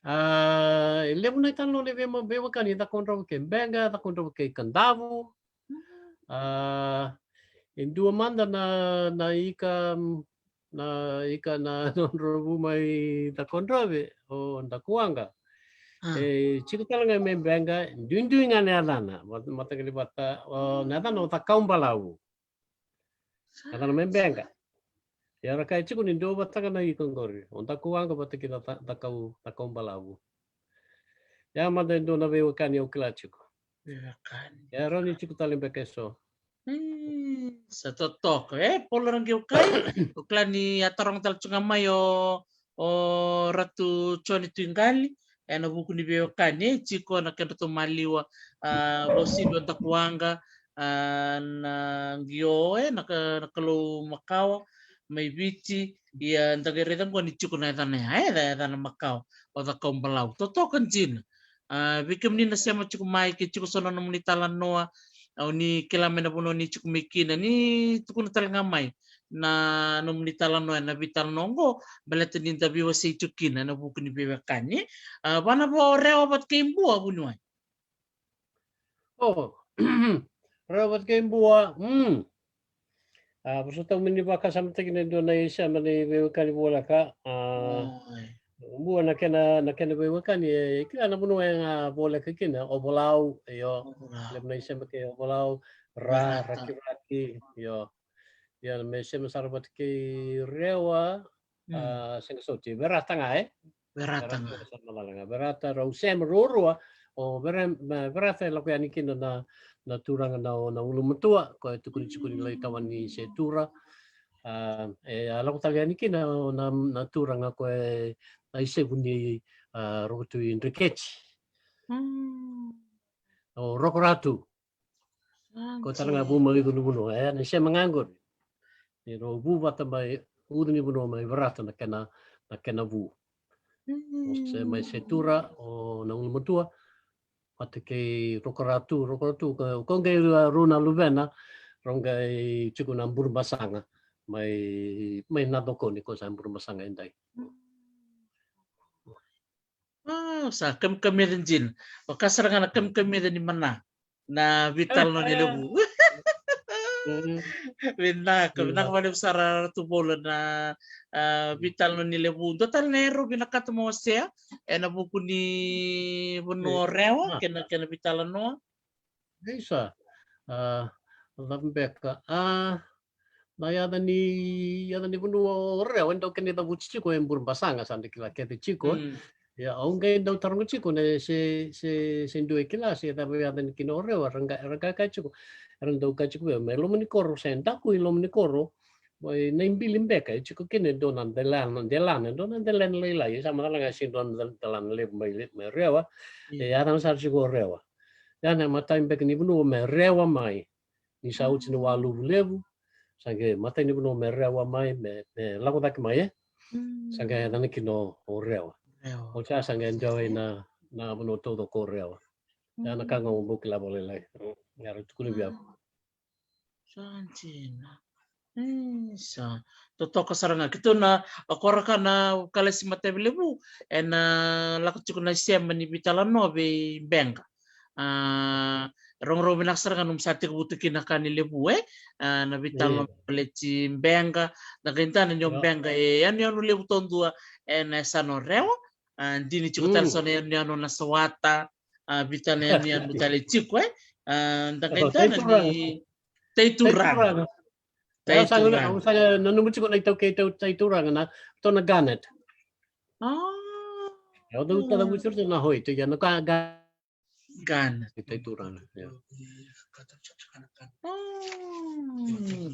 A, e levu na italanoa ni vei-, veiwekani e Cakaudrove kei Beqa, Cakaudrove kei Kadavu. A, e dua mada na, na ika, na ika na nodrau vu mai Cakaudrove, o Dakuwaqa. A. E tiko tale ga mai Beqa, duidui ga na yacana, mat-, mataqali vata, o, na yacana o Cakaubalavu. Yacana mai Beqa. Ia ra kaya tiko ni dua vata ga na ika qori. O Dakuwaqa vata kei na Ca-, Cakau-, Cakaubalavu. Ia mada e dua na veiwekani au kila tiko. Veiwekani. Ia rawa ni tiko tale beka e so. Ii, sa totoka. E, Paula Raqeukai. Au kila ni a taroga tale tiko ga mai o o Ratu Joni Tuiqali, ena vuku ni veiwekani e tiko na kedratou maliwa, a, vakauasivi o Dakuwaqa, a, na Qio, e, na ka-, na Kalou Makawa mai Viti, ia da qai raica qo ni tiko na yacana ya, e, yacana makawa, o Cakaubalavu. Totoka dina. A, vei kemuni na sema tiko mai, ke tiko so na nomuni talanoa, o ni kila mai na vanua ni tiko mai kina, ni tukuna tale ga mai na nomuni talanoa ena veitalanoa oqo, baleta ni da veiwasei tiko kina ena vuku ni veiwekani. A, vana vo Rewa vata kei Bua, vuniwai. O, Rewa vata kei Bua, mm. A, vosota, au mani vakasamataki na dua na isema ni veiwekani voleka. A, Bua na kena, na kena veiwekani, e, kila na vanua e ga voleka kina, Ovalau, io. Ovalau. Levu na isema kei Ovalau, Ra, Rakiraki, io. Ia, me sema sara vata kei Rewa, a, sega soti, Verata ga, e? Verata ga. Sa macala ga. Verata, rau sema ruarua, o Vere-, ma-, Verata e lako yani kina na, na turaga na, na ulumatua, ko e tukuni tiko ni lai tawani se tura. A, e a lako tale yani kina na, na turaga ko e a isevu ni, a, Rokotui Dreketi. O Rokoratu. Ko tale ga vu mai Ucu ni Vanua, e, na isema ga qori. Ni rau vu vata mai Ucu ni Vanua mai Verata na kena, na kena vu. O se mai Setura, o na ulumatua, vata kei Rokoratu, Rokoratu, ko, ko qai rua, rua na luvena, rau qai tiko na Burubasaga, mai, mai Nacokoni, ko sa Burubasaga edai. A, sa kamikamica dina. Vaka sara ga na kamikamica ni mana na veitalanoa ni levu. Vinaka, vinaka vakalevu sara Ratu Voula na, a, veitalanoa ni levu. Dua tale na era au vinakata mo wasea ena vuku ni vanua o Rewa kei na, kei na veitalanoa. Isa, a, cava beka, a, na yaca ni, yaca ni vanua o Rewa e dau kena icavuti tiko e Burubasaga, sa da kila kece tiko. Ia, au qai dau taroga tiko na se, se, se dua e kila se cava yaca ni kina o Rewa, era qai, era qai kaya tiko, era dau kaya tiko vei au, mai loma ni koro, se daku i loma ni koro, mai na ibili beka e tiko kina e dua na delana, delana, e dua na delana lailai, sa macala ga se dua na del-, delana levu mai, mai Rewa, e yacana sara tiko o Rewa. Ia na imatai beka ni vanua me Rewa mai. Ni sa oti ni waluvu levu, sa qai matai ni vanua me Rewa mai, me, me lako cake mai, e? Sa qai yacana kina o Rewa. Oti ya sa qai dua na, na vanua taucoko o Rewa. Ia na ka ga au bau kila vakalailai. Ia ra tukuna vei au. Sa dina. Isa. Totoka sara ga. Keitou na, o koya ka na kalasi matavi levu, ena lako tiko na isema ni veitalanoa vei Beqa. A, rogorogo vinaka sara ga nomu sa tekivu tu kina ka ni levu, e? A, na veitalanoa baleti Beqa, na qai dana ni o Beqa e yanuyanu levu taudua ena yasana o Rewa. A, dina tiko tale so na yanuyanu na Sawata, a, vica na yanuyanu tale tiko, e? A, da qai dana ni Taituraga. Taituraga. Au sa nanuma tiko na iTaukei, Taituraga na, to na Garnet. A. Au dau tala mutu na hoi, to ia na ka Garnet. Taituraga.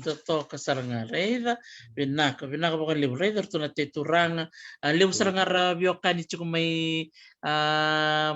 Totoka sara ga, raica, vinaka, vinaka vakalevu, raica ratou na Taituraga, a, levu sara ga ra veiwekani tiko mai, a,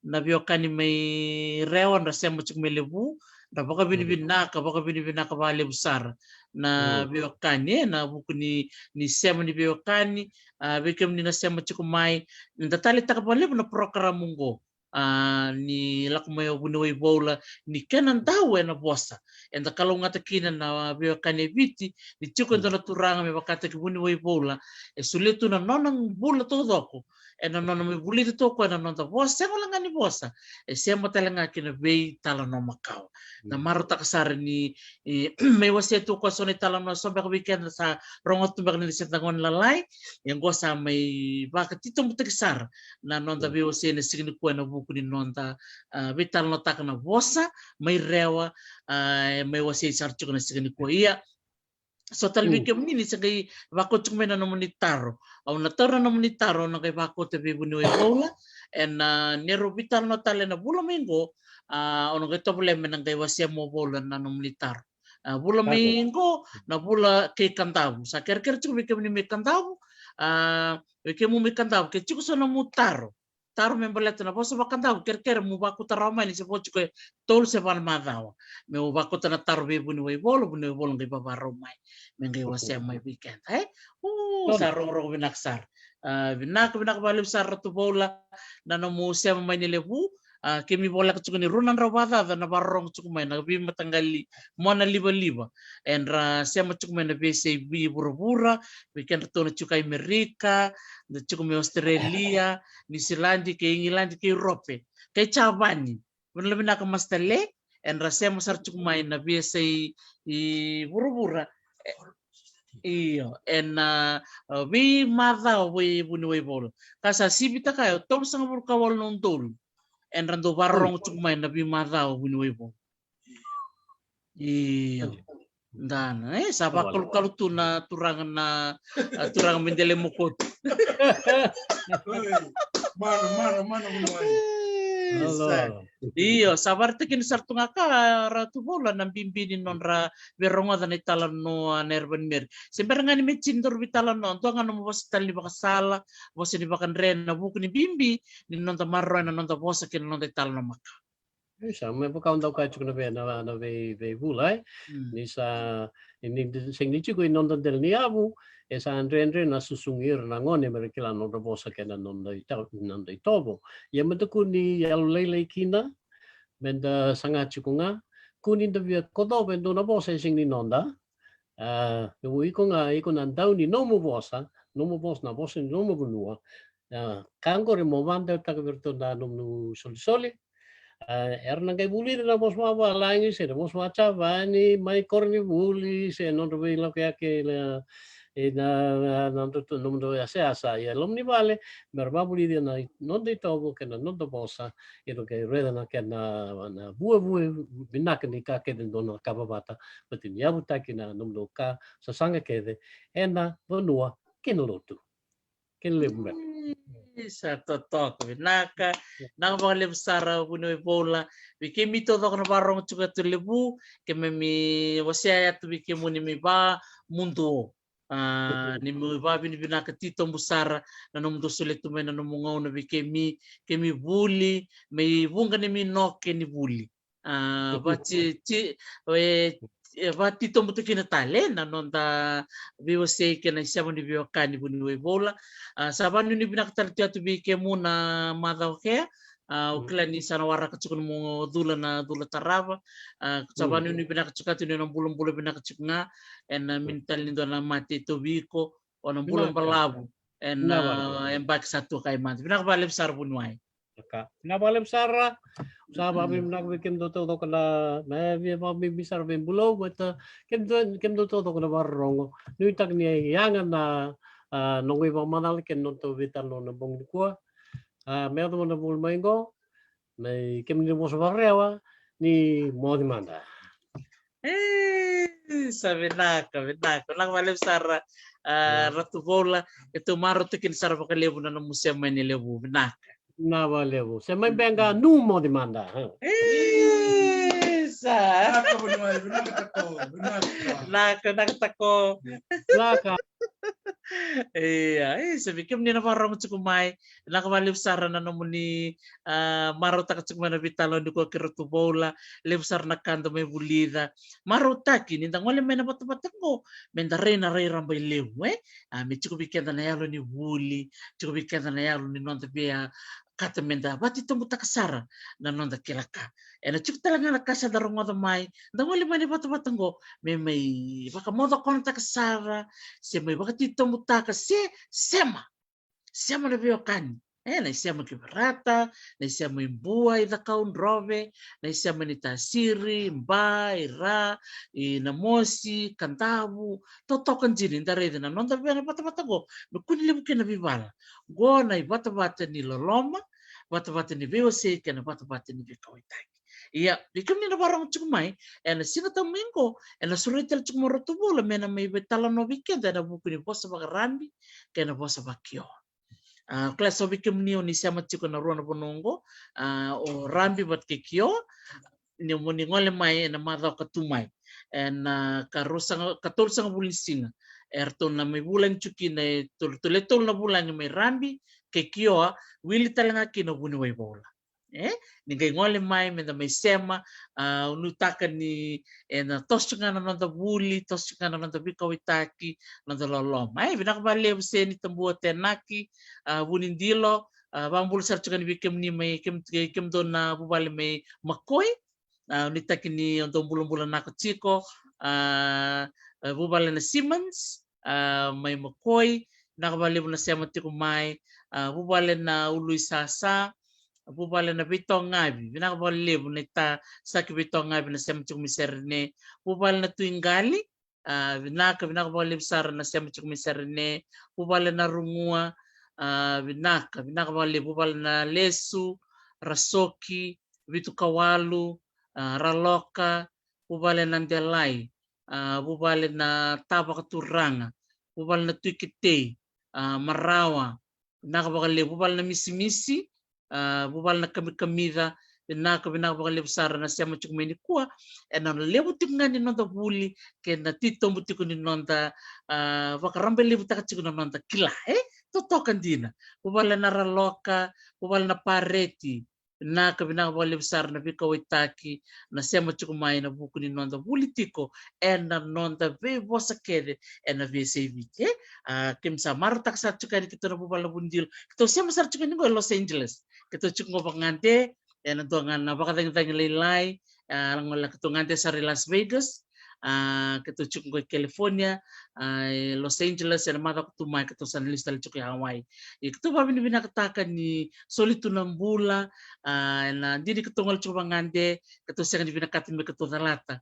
na veiwekani mai Rewa, ra sema tiko mai levu, ra vakavinavinaka, vakavinavinaka vakalevu sara na veiwekani, e, na vuku ni, ni sema ni veiwekani, a, vei kemuni na sema tiko mai, da taleitaka vakalevu na porokaramu oqo. A, ni lako mai o vuniwai Voula, ni kena dau ena vosa. Eda kalougata kina na veiwekani e Viti, ni tiko e dua na turaga me vakataki vuniwai Voula, e solia tu na nona bula taucoko ena nona mai vulica tu o koya na noda vosa, sega wale ga ni vosa, e sema tale ga kina veitalanoa makawa. Na marautaka sara ni, e, mai wasea tu o koya so na italanoa, so beka vei keda sa rogoca tu beka ni se da gone lalai, e qo sa mai vakatitobutaki sara na noda veiwasei na siga nikua ena vuku ni noda, a, veitalanoataka na vosa mai Rewa, a, e mai wasei sara tiko na siga nikua. Ia, so tale vei kemuni ni se qai vakauta tiko mai na nomuni taro. Au na taura na nomuni taro, au na qai vakauta vei vuniwai Voula ena, a, neirau veitalanoa tale ena vula mai qo, a, au na qai tovolea me na qai wasea mo Voula na nomuni taro. A, vula mai qo na vula kei Kadavu. Sa kerekere tiko vei kemuni mai Kadavu, a, vei kemuni mai Kadavu, ke tiko so na nomu taro, taro me baleta na vosa vaKadavu, kerekere mo vakauta rawa mai ni se vo tiko e tolu se va na macawa. Meu vakauta na taro vei vuniwai Voula, vuniwai Voula qai vavarau mai me qai wasea mai vei keda, e? U, sa rogorogo vinaka sara. A, vinaka, vinaka vakalevu sara Ratu Voula na nomu sema mai ni levu. A, keimami voleka tiko ni rua na drau vakacaca na vakarorogo tiko mai na veimataqali mona livaliva. Era sema tiko mai na veiyasai vei vuravura, vei kedratou na tiko i Amerika, na tiko mai Australia, Niusiladi kei Igiladi kei Urope kei Japani. Vinaka, vinaka Master Le, era sema sara tiko mai na veiyasai i vuravura. E, io, ena, a, veimacawa vei vuniwai Voula. Ka sa sivitaka e tolusagavulu ka walu na udolu era dau vakarorogo tiko mai na veimacawa vuniwai Voula. Io. Dana, e, sa vakalukalu tu na turaga na, a, turaga mai Delaimokotu. Mana, mana, mana, mana. Io, sa vakaraitaki sara tu ga ka Ratu Voula na bibi ni nodra veirogoca na italanoa na erva ni Meri. Se bera ga ni me tini daru veitalanoa, dua ga nomu vosa tale ni vakasala, vosa ni vakadre, na vuku ni bibi ni noda maroroya na noda vosa kei na noda italanoa makawa. Isa, me vaka au dau kaya tiko na vei, na, na vei, vei Voula, e? Ni sa, ni, ni, sega ni tiko i noda dela ni yavu, e sa dredre na susugi ira na gone me ra kila na nodra vosa kei na noda ita-, noda itovo. Ia me da kua ni yalolailai kina, me da saga tiko ga, kua ni da via kocova e dua na vosa e sega ni noda. A, o iko ga, iko na dau ni nomu vosa, nomu vosa na vosa ni nomu vanua. A, ka oqori mo vakadewataka vei iratou na nomu solisoli. A, era na qai vulica na vosa vakavalagi se na vosa vakajavani mai koronivuli se nodra veilakoyaki na, e na, na, na nodratou, nomudou yasayasa, ia loma ni vale, me ra vakavulica na noda itovo kei na noda vosa, ira qai raica na kena, na vuavua vinaka ni ka kece dua na ka vavata, baleta ni yavutaki na nomudou ka sasaga kece ena vanua kei na lotu. Kena levu beka. Ii, sa totoka vinaka. Vinaka vakalevu sara vuniwai Voula. Vei kemi taucoko na vakarorogo tiko tu levu, keimami wasea yatu vei kemuni me vakamuduo. A, ni me vakavinavinaka titobu sara na nomudou solia tu mai na nomu gauna vei kemi, kemi vuli, me ivuqa ni me noke ni vuli. A, vati, ti, e, e, vatitobutaki kina tale na noda veiwasei kei na isema ni veiwekani vuniwai Voula. A, sa vanuinui vinaka tale tu yatu vei kemu na macawa kea. A, o kila ni sa na waraka tiko na mo cula na cula tarava. A, sa vanuinui vinaka tiko yatu ni na bulabula vinaka tiko ga. Ena mini tale ni dua na mate e tauvi iko, o na bula balavu ena yabaki sa tu kai mada. Vinaka vakalevu sara vuniwai. Ka. Vinaka vakalevu sara. Sa vakavinavinaka vei kemudou taucoko na, na via vakabibi sara vei Bulou, vata kemudou, kemudou taucoko na vakarorogo. Nuitaka ni yaga na, a, noqu ivakamacala kei na nodatou veitalanoa na bogi nikua. A, me yaco mada voli mai qo, na kemuni na vosa vakarewa, ni moce mada. E, sa vinaka, vinaka. Vinaka vakalevu sara, a, Ratu Voula, e tou marautaka kina sara vakalevu na nomu sema ni levu, vinaka. Vinaka vakalevu. Sema i beka, nu moce mada. E, sa. Vinaka, vinaka, vinaka tako, vinaka. Vinaka, vinaka tako. Vinaka. Ia, e, sa vei kemuni na vakarorogo tiko mai, vinaka vakalevu sara na nomuni, a, marautaka tiko mai na veitalanoa nikua kei Ratu Voula, levu sara na ka da mai vulica. Marautaki ni da gole mai na vatavata qo, me da rai na rai raba i levu, e? A, me tiko vei keda na yalo ni vuli, tiko vei keda na yalo ni noda via kata me da vatitobutaka sara na noda kila ka. Ena tiko tale ga na ka sa da rogoca mai, da gole mai na vatavata qo, me mai vakamocokonataka sara, se mai vakatitobutaka, se sema. Sema na veiwekani. E, na isema ki Verata, na isema i Bua, i Cakaudrove, na isema ni Tasiri, Ba, i Ra, i Namosi, Kadavu, totoka dina, da raica na noda vei na vatavata qo, me kua ni levu kina veivala. Qo na ivatavata ni loloma, vatavata ni veiwasei kei na vatavata ni veikauaitaki. Ia, vei kemuni na vakarorogo tiko mai, ena siga tabu mai qo, ena sureti tale tiko mai o Ratu Voula me na mai veitalanoa vei keda ena vuku ni vosa vakarabi kei na vosa vakioa. A, kila so vei kemuni o ni sema tiko na rua na vanua qo, a, o rabi vata kei kioa, ni mo ni gole mai ena macawa ka tu mai. Ena, a, ka ruasaga, ka tolusagavulu ni siga. Eratou na mai vulagi tiko kina e tolu, tolu, e tolu na vulagi mai rabi kei kioa, wili tale ga kina o vuniwai Voula. E, ni qai gole mai me da mai sema, a, au nuitaka ni, e, na toso tiko ga na noda vuli, toso tiko ga na noda veikauaitaki, noda loloma. E, vinaka vakalevu Seni Tabua Tenaki, a, Vunidilo, a, vakabula sara tiko ga ni vei kemuni mai, kem-, kemudou na vuvale mai Makoi, a, nuitaki ni o dou bulabula naka tiko, a, a, vuvale na Simmons, a, mai Makoi, vinaka vakalevu na sema tiko mai, a, vuvale na Uluisasa, vuvale na Veitogavi, vinaka vakalevu na ita Saki Veitogavi na sema tiko mai Serene, vuvale na Tui Qali, a, vinaka, vinaka vakalevu sara na sema tiko mai Serene, vuvale na Rugua, a, vinaka, vinaka vakalevu, vuvale na Lesu, Rasoki, Vitu Kawalu, a, Raloka, vuvale na Delai, a, vuvale na Tavakaturaga, vuvale na Tuikitei, a, Marawa, vinaka vakalevu, vuvale na Misimisi, a, vuvale na Kamikamica, vinaka, vinaka vakalevu sara na sema tiko mai nikua, ena levu tiko ga ni noda vuli, kei na titobu tiko ni noda, a, vakarabailevutaka tiko na noda kila, e? Totoka dina. Vuvale na Raloka, vuvale na Pareti, Vinaka, vinaka vakalevu sara na veikauwaitaki, na sema tiko mai ena vuku ni noda vuli tiko ena noda veivosa kece ena veiyasai Viti, e? A, keimami sa marautaka sara tiko yani keitou na vuvale na Vunidilo. Keitou sema sara tiko yani qo e Los Angeles. Keitou tiko qo vakagade ena dua ga na vakacagicagi lailai, a, gole keitou gade sara i Las Vegas, a, keitou tiko qo i California, a, i Los Angeles, ena macawa ka tu mai keitou sa na lesu tale tiko i Hawaii. Ia keitou vakavinavinakataka ni soli tu na bula, a, ena dina ni keitou gole tiko vakagade, keitou sega ni vinakata me keitou calata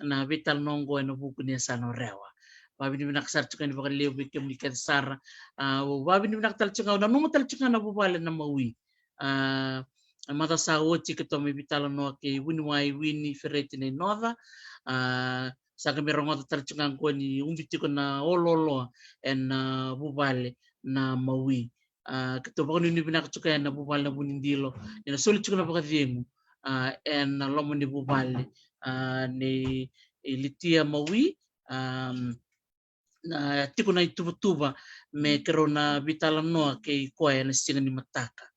na veitalanoa qo ena vuku ni yasana o Rewa. Vakavinavinaka sara tiko yani vakalevu vei kemuni kece sara. A, au vakavinavinaka tale tiko ga, au nanuma tale tiko ga na vuvale na Maui. A, na macawa sa oti keitou mai veitalanoa kei vuniwai Wini Fereti Nainoca. A, sa qai mai rogoca tale tiko ga qo ni ubi tiko na olooloa ena, a, vuvale na Maui. A, keitou vakanuinui vinaka tiko ena vuvale na Vunidilo ni na soli tiko na vakacegu, a, ena loma ni vuvale, a, nei Litia Maui, a, na tiko na ituvatuva me keirau na veitalanoa kei koya ena siga ni mataka,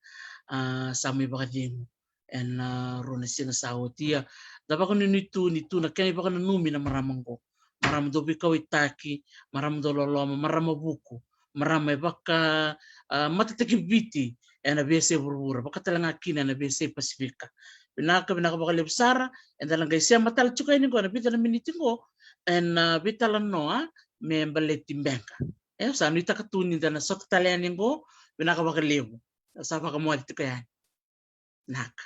a, sa mai vakacegu ena, a, rua na siga sa oti. Ia, da vakanuinui tu ni tu na kena ivakananumi na marama qo. Marama dau veikauwaitaki, marama dau loloma, marama vuku, marama e vaka, a, matataki Viti ena veiyasai vuravura, vaka tale ga kina ena veiyasai Pasifika. Vinaka, vinaka vakalevu sara. Eda na qai sema tale tiko yani qo ena vica na miniti qo ena, a, veitalanoa me baleti Beqa. E, au sa nuitaka tu ni da na sota tale yani qo. Vinaka vakalevu. Au sa vakamoce tiko yani. Vinaka.